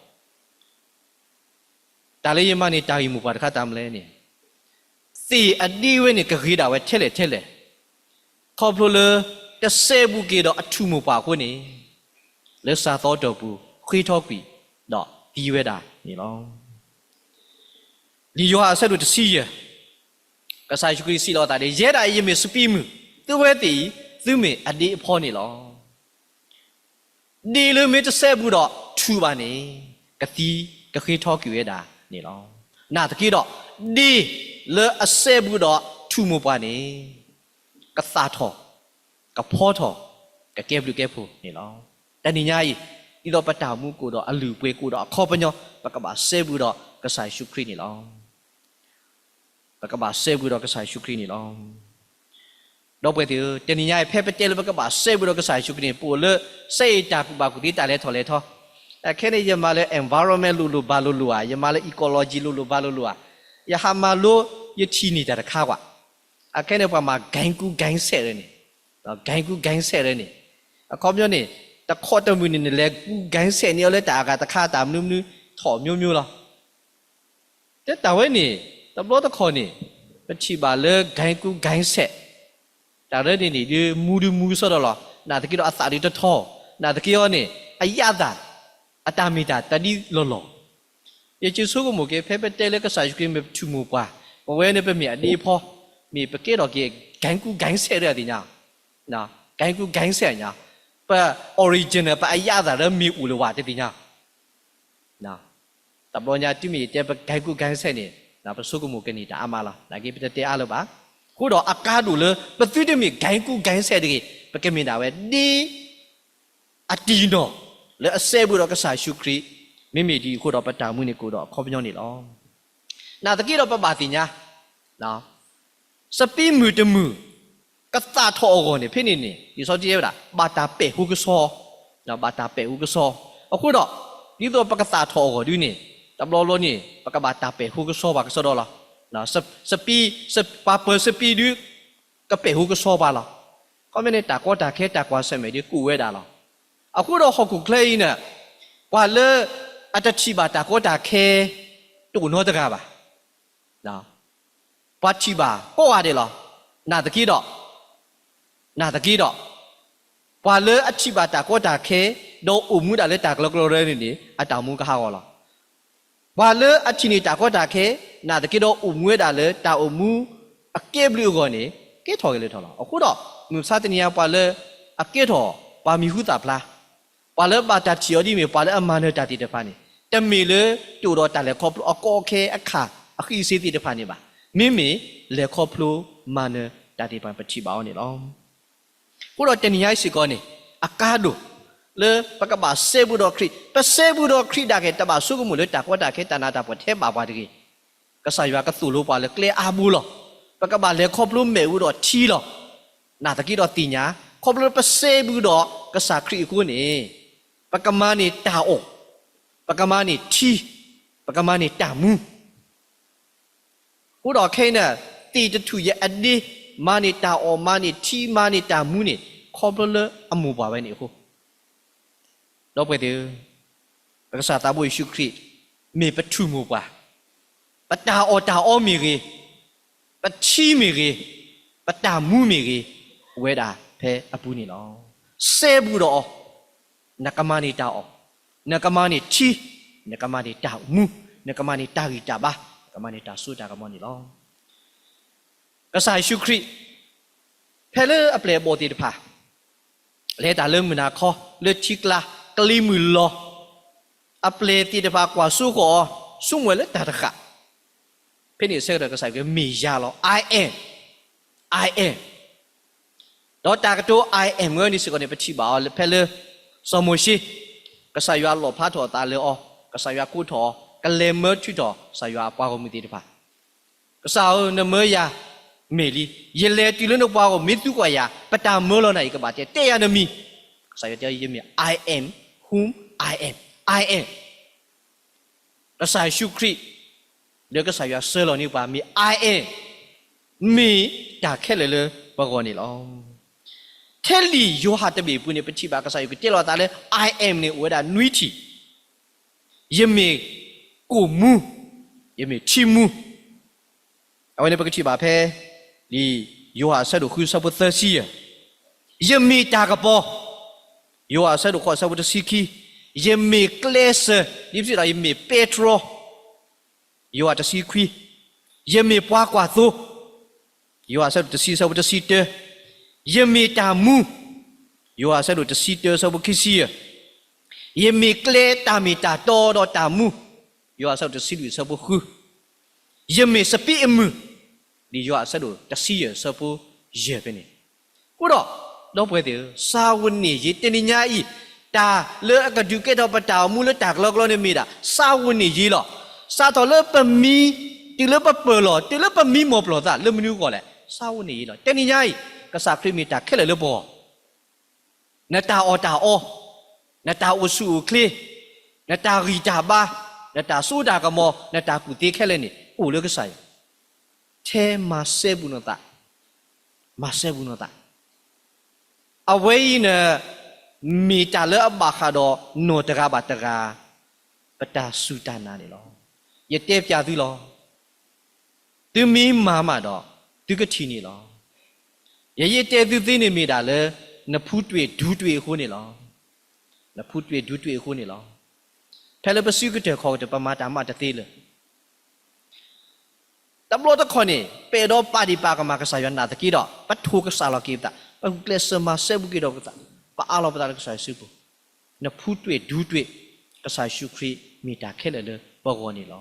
တၢ်လၢယမၤန့ၢ်တၢ်ဂ့ၢ်မိၢ်ပှၢ်တခါတၢ်မနုၤလဲၣ်န့ၣ်, သ့ၣ်အဒ့ဝဲန့ၣ် ကဂ့ၤဒၣ်ဝဲထဲလဲၣ်ထဲလဲၣ်, ခီဖျိလၢ တစဲဘူးက့ၤဒီးအထူၣ်မိၢ်ပှၢ်အဃိန့ၣ်, လၢစှၤသီအတီၢ်ပူၤ ဃ့ထီၣ်ကွံာ် ဒီးသံဝဲဒၣ်န့ၣ်လီၤ. လံာ်ယိၤဟၣ်အဆၢဒိၣ်တဆံယဲၢ်, ကစၢ်ယ့ၣ်ၡူးခရံာ်စံးလီၤအသးဒ်အံၤ, ယဲဒၣ်အံၤယမ့ၢ်စပံးမုၢ်, သုဝဲသ့ၣ်အံၤ သုမ့ၢ်အဒ့အဖီန့ၣ်လီၤ. ဒ့လၢမ့ၢ်တစဲဘူးဒီးထူၣ်ဘၣ်န့ၣ်, ကသံကဃ့ထီၣ်ကွံာ်ဝဲဒၣ်န့ၣ်လီၤ. နာ်သက့ဒီး, ဒ့လၢအစဲဘူးဒီးထူၣ်မိၢ်ပှၢ်န့ၣ်, ကသၣ်ထီၣ်, ကဖီထီၣ်, ကကဲဘျုးကဲဖှိၣ်န့ၣ်လီၤ. တနံၤညါအံၤ, ဒ်သိးပတၢ်အိၣ်မူကအိၣ်ဒီးအလုၢ်အပှ့ၤကအိၣ်ဒီးအခီပညီ, ပကဘၣ်စဲဘူးဒီးကစၢ်ယ့ၣ်ၡူးခရံာ်န့ၣ်လီၤ. ပကဘၣ်စဲဘူးဒီးကစၢ်ယ့ၣ်ၡူးခရံာ်န့ၣ်လီၤ. ဒီပုၢ်ဝဲၢ်သ့ၣ်ဧၢ, တနံၤညါအံၤ ဖဲပတဲလၢပကဘၣ်စဲဘူးဒီးကစၢ်ယ့ၣ်ၡူးခရံာ်န့ၣ် ပအိၣ်လၢ စဲအ့ၣ်တၢ်ကူၣ်ဘၣ်ကူၣ်သ့တၢ်လဲၤထီၣ်လဲၤထီ, အခဲန့ၣ် ယမၤလၢ environment လိၤလိၤဘၣ်လိၤလိၤဧါ, ယမၤလၢ ecology လိၤလိၤဘၣ်လိၤလိၤဧါ, ယဟးမၤလိ ယထံၣ်န့ၢ်တၢ်တခါကွၢ်. အခဲန့ၣ် ပှၤမၤ ကဲကူကဲဆဲး ရၢန့ၣ်, ကဲကူကဲဆဲး ရၢန့ၣ်, အခီပညီန့ၣ် တခီတမုၢ်န့ၣ် နလဲၤကူကဲဆဲးန့ၢ်အီၤလၢတၢ်အဂၤတခါ တၢ်မနုၤမနုၤ ထီၣ်မျိုးမျိုးလီၤ. တၢ်ဝဲန့ၣ် တဘျီတခီၣ်န့ၣ် ပထံၣ်ဘၣ်လၢ ကဲကူကဲဆဲး တၢ်ရၢန့ၣ်န့ၣ် ဒုးမူဒုးမူကစီဒီလီၤ. နာ်သက့ဒီးအသးဒုးတထီ, နာ်သက့အီၤန့ၣ် အယၣ်သး အတၢ်မ့ၢ်တၢ်တဒ်လီၢ်လီၢ်. ယစံးဆိကမိၣ်က့ၤ ဖဲပတဲလၢကစၢ်ယ့ၣ်ၡူးခရံာ်မ့ၢ်ပထူၣ်မိၢ်ပှၢ်, ပဝဲန့ၣ်ပမ့ၢ်အဒ့အဖီ, မ့ၢ်ပကဲထီၣ်က့ၤ ကဲကူကဲဆဲး ရၢသ့ၣ်ညါ, ကဲကူကဲဆဲးညါ, ပ original ပအယၣ်သးလၢမ့ၢ်အိၣ်လၢၤဝဲတသ့ၣ်ညါ တဘျီညါ တုၤမ့ၢ်ယတဲပကဲကူကဲဆဲးန့ၣ် ပဆိကမိၣ်ကန့ၢ်တၢ်အါမးလီၤ. နာ်က့ပတတဲအါလၢၤဘၣ်. အဃိဒီးအကါဒိၣ်လၢ ပသုတမ့ၢ်ကဲကူကဲဆဲးတဂ့ၤ, ပကမ့ၢ်ဒၣ်ဝဲဒ် အတံၢ်နီၢ်လၢအစဲဘူးဒီးကစၢ်ယ့ၣ်ၡူးခရံာ်, မ့မ့ၢ်ဒ်အံၤအဃိဒီး ပတၢ်မူန့ၣ်ကအိၣ်ဒီးအခီပညီန့ၣ်လီၤ. နာ်သက့ဒီးပဘၣ်သ့ၣ်ညါ စပံးမုၢ်တမုၢ် ကသၣ်ထီၣ်အဂီၢ်န့ၣ် ဖဲန့ၣ်န့ၣ် လံာ်စီဆှံတဲဝဲဒၣ် ဘၣ်တၢ်ပဲာ်ဟူကစီၣ်, ဘၣ်တၢ်ပဲာ်ဟူကစီၣ်. အဃိဒီး ဒ်သိးပကသၣ်ထီၣ်အဂီၢ်ဒုန့ၣ် တဘျီဘျီန့ၣ် ပကဘၣ်တၢ်ပဲာ်ဟူကစီၣ်ပှၤကစီဒီလီၤ. စပံး, ပှၤပၢၤစပံးဒု ကပဲာ်ဟူကစီၣ်ပှၤလီၤ. ခီမ့ၢ်န့ၣ် တၢ်ကီတၢ်ခဲတၢ်ကွၢ်ဆၢၣ်မဲာ်ဒုးကအိၣ်ဝဲဒၣ်လီၤ. အဃိဒီးဟီၣ်ခိၣ်ချၢအံၤန့ၣ် ပှၤလၢအတထံၣ်ဘၣ်တၢ်ကီတၢ်ခဲ တအိၣ်နီတဂၤဘၣ်. ပှၤထံၣ်ဘၣ်ကိးဂၤဒဲးလီၤ. နာ်သက့ဒီး, နာ်သက့ဒီး, ပှၤလၢအထံၣ်ဘၣ်တၢ်ကီတၢ်ခဲ ဒီးအိၣ်မူဒၣ်လၢတၢ်ကလီကလီရၢန့ၣ်န့ၣ် အတၢ်အိၣ်မူကဟးဂီၤလီၤ. ပှၤလၢအထံၣ်န့ၢ်တၢ်ကီတၢ်ခဲ နာ်သက့ဒီးအိၣ်မူဝဲဒၣ်လၢတၢ်အိၣ်မူအကဲဘျုးအဂီၢ်န့ၣ် ကဲထီၣ်ဂဲၤလၢထီၣ်လီၤ. အဃိဒီး မုၢ်မဆါတနံၤအံၤ ပှၤလၢအကဲထီၣ် ပှၤမံၤဟူသၣ်ဖျါ, ပှၤလၢဘၣ်တၢ်ထံၣ်အီၤဒ်မ့ၢ် ပှၤလၢအမၤနၢၤတၢ်သ့ၣ်တဖၣ်န့ၣ် တမ့ၢ်လၢတအိၣ်ဒီးတၢ်လဲၤခီဖျိအကီအခဲအခါ အဃံအစ့သ့ၣ်တဖၣ်န့ၣ်ဘၣ်. မ့မ့ၢ်လဲၤခီဖျိမၤနၢၤတၢ်သ့ၣ်တဖၣ်န့ၣ် ပထံၣ်ဘၣ်အီၤန့ၣ်လီၤ. အဃိဒီးတနံၤညါအံၤစ့ၢ်ကီးန့ၣ် အကါဒိၣ်လၢပကဘၣ်စဲဘူးဒီးခရံာ်, ပစဲဘူးဒီးခရံာ်ဒၣ်က့ၤ တဘၣ်ဆိကမိၣ်လၢတၢ်ကီတၢ်ခဲတၢ်နးတၢ်ဖှီၣ်ထဲဘၣ်ပှၤတဂ့ၤ. ကစၢ်ယွၤကသိၣ်လိပှၤလၢကျဲအါဘိလီၤ. ပကဘၣ်လဲၤခီဖျိမ့ၣ်အူဒီးထံလီၤ. နာ်သက့ဒီးသ့ၣ်ညါ ခီဖျိလၢပစဲဘူးဒီးကစၢ်ခရံာ်အဃိန့ၣ် ပကမၤန့ၢ်တၢ်အီၣ်, ပကမၤန့ၢ်ထံ, ပကမၤန့ၢ်တၢ်မူ အဃိဒီးခဲအံၤန့ၣ် သ့ၣ်တထူၣ်ယအဒ့, မၤန့ၢ်တၢ်အီၣ် မၤန့ၢ်ထံ မၤန့ၢ်တၢ်မူန့ၣ် ခီဖျိလၢအမိၢ်ပှၢ်ဝဲန့ၣ်အဃိ, ဒီပုၢ်ဝဲၢ်သ့ၣ်ဧၢ, ပကစၢ်သးဘိယ့ၣ်ၡူးခရံာ် မ့ၢ်ပထူၣ်မိၢ်ပှၢ်, ပတၢ်အီၣ်တၢ်အီမ့ၢ်ဂ့ၤ, ပထံမ့ၢ်ဂ့ၤ, ပတၢ်မူမ့ၢ်ဂ့ၤ, အိၣ်ဝဲဒၣ်ဖဲအပူၤန့ၣ်လီၤ. စဲဘူးဒီးအီၤ, နကမၤန့ၢ်တၢ်အီၣ်, နကမၤန့ၢ်ထံ, နကမၤန့ၢ်တၢ်မူ, နကမၤန့ၢ်တၢ်ဂံၢ်တၢ်ဘါ, နကမၤန့ၢ်တၢ်စိတၢ်ကမီၤန့ၣ်လီၤ. ကစၢ်ယ့ၣ်ၡူးခရံာ် ဖဲလၢအပျဲၢ်အဘီၣ်သ့ၣ်တဖၣ် လဲၤတၢ်လၢမုၢ်နၤခီ လၢထံကျါ ကလံၤမုၢ်လီၤ, အပျဲၢ်သ့ၣ်တဖၣ်ကွၢ်စိဃီၤအီၤ ဆိကမိၣ်ဝဲလၢတၢ်တဃၣ်, ဖဲန့ၣ်အဆၢကတီၢ်ကစၢ်ယွၤမ့ၢ်ယၤလီၤ. I am, I am. ဒီးတၢ်ကတိၤ I am ဝဲန့ၣ်စ့ၢ်ကီးန့ၣ် ပထံၣ်ဘၣ်အီၤဖဲလၢ စီၤမိၤၡ့, ကစၢ်ယွၤလီၣ်ဖျါထီၣ်အသးလၢအီၤ, ကစၢ်ယွၤကိးထီၣ်အီၤ ကလဲၤမၢထုးထီၣ်ကစၢ်ယွၤအပှၤဂီၢ်မုၢ်သ့ၣ်တဖၣ် ကစၢ်ဧၢ, နမၢယၤမ့ၢ်လံ. ယလဲၤတုၤလၢနပှၤဂီၢ်မုၢ် မ့ၢ်သံကွၢ်ယၤ, ပတၢ်မၢလီၤနၤအံၤကဘၣ်တဲ, တဲယၤနမံၤ. ကစၢ်ယွၤတဲ ယမ့ၢ် I am whom I am. I am. ကစၢ်ယ့ၣ်ၡူးခရံာ် လၢကစၢ်ယွၤဆှၢလီၤန့ၢ်ပှၤမ့ၢ် I am, မ့ၢ်တၢ်ခဲလၢာ်လၢပဂီၢ်န့ၣ်လီၤ. ထဲလံာ်ယိၤဟၣ်တဘ့ၣ်အပူၤန့ၣ် ပထံၣ်ဘၣ်ကစၢ်ယွၤကတဲလီၤအသးလၢ I am န့ၣ် အိၣ်ဝဲဒၣ်နွံထံၣ်, ယမ့ၢ်ကိၣ်မူ, ယမ့ၢ်ထံမူ, အဝဲန့ၣ်ပကထံၣ်ဘၣ်ဖဲ လံာ်ယိၤဟၣ်အဆၢဒိၣ်ဃုဆၢဖိသၢဆံယဲၢ်, ယမ့ၢ်တၢ်ကပီၤ, ယိၤဟၣ်အဆၢဒိၣ်ဃိးအဆၢဖိတဆံခံ, ယမ့ၢ်ကျဲစၢၤ, ဒ်ပစံးဒီး ယမ့ၢ်ပဲတြီ, ယိၤဟၣ်တဆံခွံ, ယမ့ၢ်ပှၤကွၢ်သိ, ယိၤဟၣ်အဆၢဒိၣ်တဆံအဆၢဖိတဆံတၢ, ယမ့ၢ်တၢ်မူ, ယိၤဟၣ်အဆၢဒိၣ်တဆံတၢအဆၢဖိခံဆံယဲၢ်, ယမ့ၢ်ကျဲတၢ်မ့ၢ်တၢ်တီဒီးတၢ်မူ, ယိၤဟၣ်အဆၢဒိၣ်တဆံလွံၢ်အဆၢဖိဃု, ယမ့ၢ်စပံးအမုၢ်, ဒ်ယိၤဟၣ်အဆၢဒိၣ်တဆံယဲၢ်အဆၢဖိယဲၢ်ဖဲန့ၣ်, အဃိဒီး ဒီပုၢ်ဝဲၢ်သ့ၣ်ဧၢ, စၢ်ဝိၤန့ၢ်ယ့ တနံၤညါအံၤ, တၢ်လၢအကဒုးကဲထီၣ်ပတၢ်အိၣ်မူလၢတၢ်ကလီကလီန့ၣ်မ့ၢ်ဒၣ် စၢ်ဝိၤန့ၢ်ယ့လီၤ. စးထီၣ်လၢပမံ, တုၤလၢပပၢၢ်လီၤ, တုၤလၢပမံမီၢ်ပျီၢ်သးလၢမနုၤအဂီၢ်လဲၣ်, စၢ်ဝိၤန့ၢ်ယ့လီၤ. တနံၤညါအံၤ, ကစၢ်ခရံာ်မ့ၢ်တၢ်ခဲလၢာ်လၢပဂီၢ် နတၢ်အီၣ်တၢ်အီ, နတၢ်အိၣ်ဆူၣ်အိၣ်ချ့, နတၢ်ဂံၢ်တၢ်ဘါ, နတၢ်စိတၢ်ကမီၤ, နတၢ်ကူၣ်သ့ခဲလၢာ်န့ၣ် အိၣ်လၢကစၢ်ယွၤ, ထဲမၤစဲဘူးနသး, မၤစဲဘူးနသး. အဝဲအံၤန့ၣ် မ့ၢ်တၢ်လၢအဘၣ်ဃးဒီးနီၢ်တဂၤဘၣ်တဂၤ ပတၢ်စူၢ်တၢ်နာ်န့ၣ်လီၤ. ယတဲပျးသုလီၤ. သုမ့ၢ်မၤမးဒီး သုကထံၣ်န့ၣ်လီၤ. ယယတဲသုသ့န့ၣ်မ့ၢ်ဒၣ်လၢ နဖူတွံၣ်ဒူတွံၣ်အဃိန့ၣ်လီၤ. နဖူတွံၣ်ဒူတွံၣ်အဃိန့ၣ်လီၤ. ဖဲလၢပစုကတၢၢ်ခီၣ်ကတၢၢ် ပမၤတၢ်မးတသ့လၢၤ တဘျီတခီၣ်န့ၣ် ပအဲၣ်ဒိးပာ်ဒံးပာ်ကမၣ်ကစၢ်ယွၤနာ်သက့ဒီး ပထိၣ်ကစၢ်လီၤက့ၤပသး, ပဂုာ်ကျဲးစၢးမၤစဲဘူးက့ၤဒီးပသး, ပအးလီၤပသးလၢကစၢ်ယ့ၣ်ၡူးအပူၤ, နဖူတွံၣ်ဒူတွံၣ် ကစၢ်ယ့ၣ်ၡူးခရံာ်မ့ၢ်တၢ်ခဲလၢာ်လၢပဂီၢ်န့ၣ်လီၤ.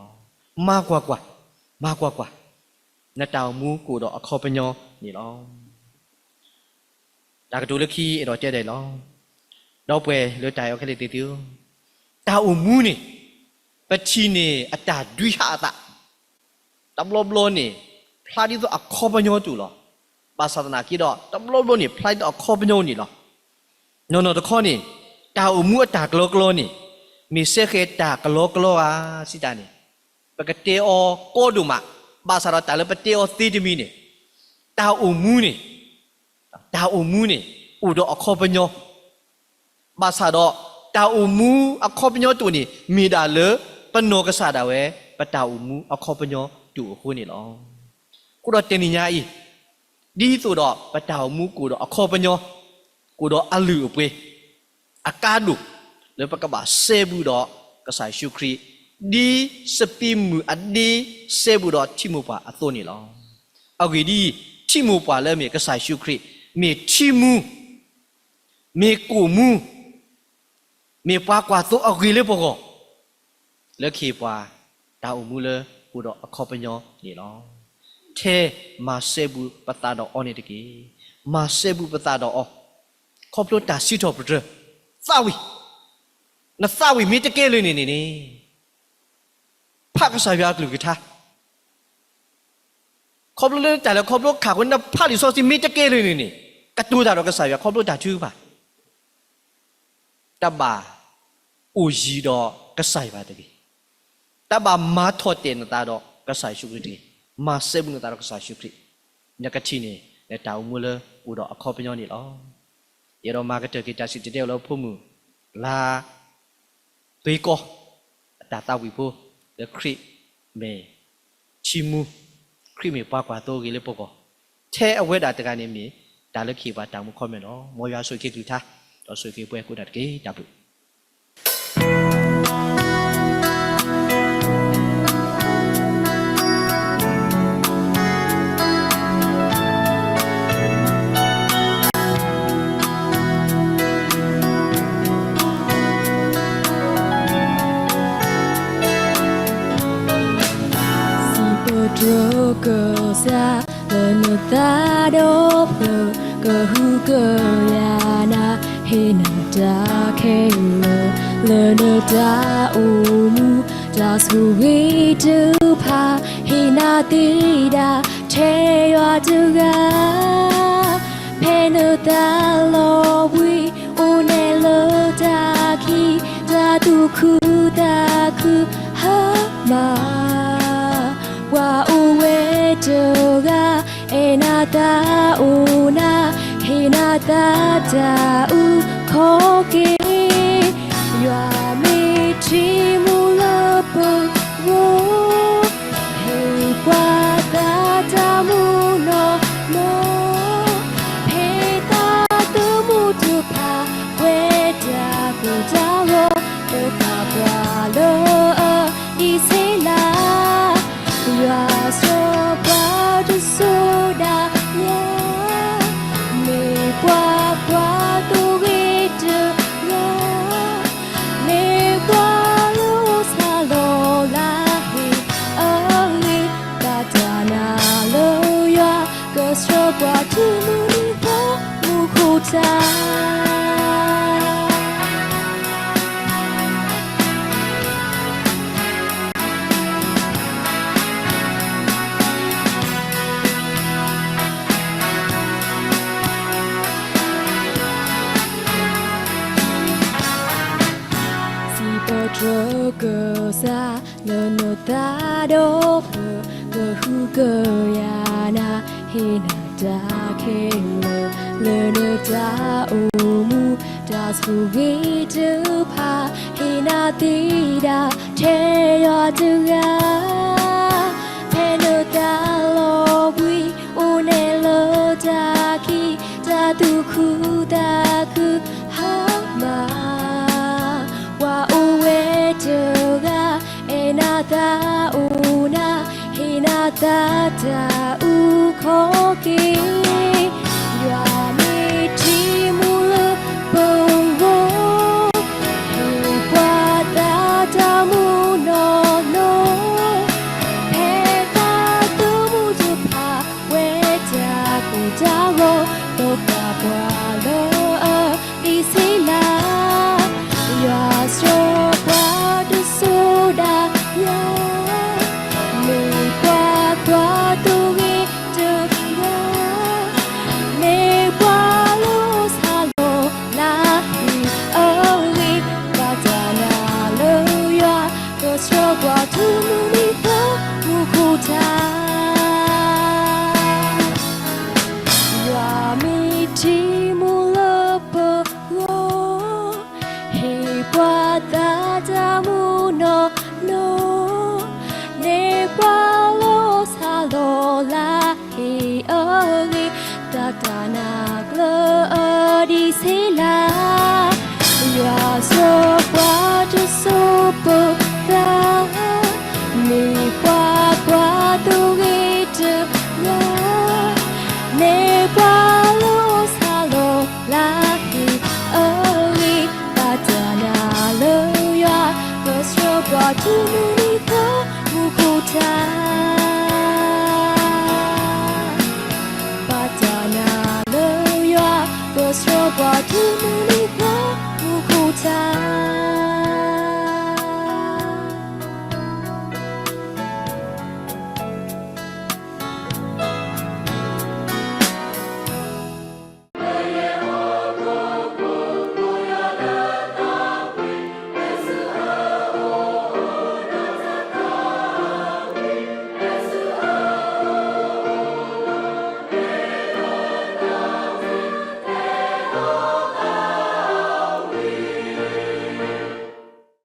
မၤကွၢ်ကွၢ်, မၤကွၢ်ကွၢ်, နတၢ်အိၣ်မူကအိၣ်ဒီးအခီပညီန့ၣ်လီၤ. တၢ်ကတိၤလၢခံအဲၣ်ဒိးတဲဒ်အံၤလီၤ. ဒီပုၢ်ဝဲၢ်လၢတၢ်အဲၣ်အီၤခဲလၢာ်သ့ၣ်သုဧၢ, တၢ်အိၣ်မူန့ၣ် ပထံၣ်န့ၢ်အတၢ်ဒွံဟးအသး တဘျီဘျီန့ၣ် ဖျါဒ်သိးအခီပညီတအိၣ်လီၤ. ဘၣ်ဆၣ်သနာ်က့ဒီး တဘျီဘျီန့ၣ် ဖျါဒ်သိးအခီပညီန့ၣ်လီၤ. နီၢ်နီၢ်တခီန့ၣ် တၢ်အိၣ်မူအတၢ်ကလီကလီန့ၣ် မ့ၢ်စဲဃဲၤတၢ်ကလီကလီဧါ စံးတၢ်န့ၣ် ပကတဲအီၤကီဒိၣ်မး, ဘၣ်ဆၣ်ဒီးတၢ်လၢပတဲအီၤသ့တမံၤန့ၣ် တၢ်အိၣ်မူန့ၣ် တၢ်အိၣ်မူန့ၣ် အိၣ်ဒီးအခီပညီ ဘၣ်ဆၣ်ဒီး တၢ်အိၣ်မူအခီပညီတအိၣ်န့ၣ် မ့ၢ်ဒၣ်လၢပနီၢ်ကစၢ်ဒၣ်ဝဲ ပတၢ်အိၣ်မူအခီပညီတအိၣ်အဃိန့ၣ်လီၤ. အဃိဒီးတနံၤညါအံၤ ဒ်သိးဒီးပတၢ်အိၣ်မူကအိၣ်ဒီးအခီပညီ, ကအိၣ်ဒီးအလုၢ်အပှ့ၤ အကါဒိၣ် လၢပကဘၣ်စဲဘူးဒီးကစၢ်ယ့ၣ်ၡူးခရံာ် ဒ်စပံးမုၢ်အဒ့စဲဘူးဒီးထံမိၢ်ပှၢ်အသိးန့ၣ်လီၤ. အဂ့ၢ်ဒ်အံၤ, ထံမိၢ်ပှၢ်လၢအမ့ၢ်ကစၢ်ယ့ၣ်ၡူးခရံာ် မ့ၢ်ထံမူ, မ့ၢ်ကိၣ်မူ, မ့ၢ်ပှၤကွၢ်သိအဂ့ၤလၢပဂီၢ် လၢခံပှၤတၢ်အိၣ်မူလၢအိၣ်ဒီးအခီပညီန့ၣ်လီၤ. ထဲမၤစဲဘူးပသးဒီးအီၤန့ၣ်တက့ၢ်. မၤစဲဘူးပသးဒီးအီၤ, ခီဖျိတၢ်စံးထီၣ်ပတြၢၤ, သးဝံၣ်, နသးဝံၣ်မ့ၢ်တကဲလၢၤန့ၣ်န့ၣ်န့ၣ် ဖးကစၢ်ယွၤအကလုၢ်ကထါ ခီဖျိလၢတၢ်လဲၤခီဖျိခးဃိ နဖးလံာ်စီဆှံမ့ၢ်တကဲလၢၤန့ၣ်န့ၣ် ကတိၤတၢ်ဒီးကစၢ်ယွၤခီဖျိတၢ်ထုကဖၣ် တဘၣ်အိၣ်ယံၤဒီးကစၢ်ယွၤတဂ့ၤ. တဘၣ်မၤထီၣ်တဲာ်နသးဒီးကစၢ်ယ့ၣ်ၡူးခရံာ်တဂ့ၤ. မၤစဲဘူးနသးဒီးကစၢ်ယ့ၣ်ၡူးခရံာ်, နကထံၣ်န့ၢ်နတၢ်အိၣ်မူလၢအိၣ်ဒီးအခီပညီန့ၣ်လီၤ. ယအဲၣ်ဒိးမၤကတၢၢ်က့ၤတၢ်စံၣ်တဲၤတဲလၢဖိမုၣ် လါ သွ့ကီ အတၢ်သးဝံၣ်ဖိ လၢခရံာ်မ့ၢ်ထံမူ, ခရံာ်မ့ၢ်ပှၤကွၢ်သိအဂ့ၤလၢပဂီၢ်, ထဲအဝဲဒၣ်တဂၤန့ၣ်မ့ၢ် တၢ်လၢခံပှၤတၢ်မူခီမ့ၢ်လီၤ. မ်ယွၤဆိၣ်ဂ့ၤက့ၤကလုၢ်ကထါ, ဒီးဆိၣ်ဂ့ၤက့ၤပှၤကိးဂၤဒဲးတက့ၢ်. တၢ်ဘျုး စံးပတြၢၤကစၢ် လၢနသးဒီဖျၢၣ် ကဟုကယာ်နၤ, ဟ့ၣ်နၤတၢ်ခဲလၢာ် လၢနတၢ်အိၣ်မူ, တၢ်ဆိၣ်ဂ့ၤတဖၣ် ဟ့ၣ်နၤသ့ဒၣ် ထဲယွၤတဂၤ ဖဲနသးလီၤဘှံး အိၣ်နဲၣ်လၢတၢ်ခံး တၢ်သူၣ်ခုသးခု ဟါမၢ် ပှၤအိၣ်ဝဲတဂၤ အဲၣ်နၤသးအိၣ်နၤ ဟ့ၣ်နၤသးတၢ်အုၣ်ခီၣ်က့ၤ ယွၤမ့ၢ်ထံမူလၢပဂီၢ် ဟ့ၣ်ပှၤသးတၢ်မူနီၢ်နီၢ် ဖဲသးသမူတဖၣ် ပှဲၤတၢ်ကိၢ်တၢ်ဂီၤ ပပာ်ပှၤလၢအအံၣ်စရ့လး ယွၤစီၤပၤတစိၤဒၣ်လဲာ် မ့ၢ်ပှၤကွၢ်သိဂ့ၤတဂၤ မ့ၢ်ပှၤလီၤဆၣ်လီၤလး ဟ့ၣ်အဂ့ၢ် ဘၣ်တၢ်နာ်လၢယွၤ ကဆှၢပှၤတုၤမုၢ်နံၤ မူခိၣ် တၢ် စံးဘျုးကစၢ်လၢနသးဒီဖျၢၣ် ကဟုကယာ်နၤ ဟ့ၣ်နၤတၢ်ခဲလၢာ် လၢနတၢ်အိၣ်မူ တၢ်ဆိၣ်ဂ့ၤတဖၣ် ဟ့ၣ်နၤသ့ဒၣ်ထဲယွၤတဂၤ ဖဲနသးလီၤဘှံး အိၣ်နဲၣ်လၢတၢ်ခံး တၢ်သူၣ်ခုသးခု ဟါမၢ် ပှၤအိၣ်ဝဲတဂၤ အဲၣ်နၤသးအိၣ်နၤ ဟ့ၣ်နၤသးတၢ်အုၣ်ခီၣ်က့ၤ ယွၤမ့ၢ်ထံမူလၢပဂီၢ် ဟ့ၣ်ပှၤသးတၢ်မူနီၢ်နီၢ် ဖဲသးသမူတဖၣ် ဝဲတၢ်ကိၢ်တၢ်ဂီၤ ဒီးသးပှၢ်လၢအလံာ်ဆံးလၤ ယွၤဆှၢပှၤတစိၤဒၣ်ယၤ မ့ၢ်ပှၤကွၢ်သိဂ့ၤတဂၤ မ့ၢ်ပှၤလၢဆၢလီၤလၢဟံၣ်အဂ့ၢ် ဘၣ်တၢ်နာ်လၢယွၤ ကဆှၢပှၤတုၤမုၢ်နံၤသီ မူခိၣ်တၢ် ယွၤမ့ၢ်ထံမူလၢပဂီၢ် ဟ့ၣ်ပှၤသးတၢ်မူနီၢ်နီၢ် မ့ၢ်ပှၤလၢဆၢလီၤလၢဟံၣ်အဂ့ၢ် တၢ်တၢ်နာ်ကျၢၢ်အဒံးဆံးလၤ ယွၤဆှၢပှၤတစိၤပသး မ့ၢ်ပှၤကွၢ်သိဂ့ၤတဂၤ မ့ၢ်ပှၤလၢဆၢလီၤလၢဟံၣ်အဂ့ၢ် ဘၣ်တၢ်နာ်လၢယွၤ ကဆှၢပှၤတုၤမုၢ်နံၤသီ မူခိၣ်တၢ် ဘၣ်တၢ်နာ်လၢယွၤ ကဆှၢပှၤတုၤမုၢ်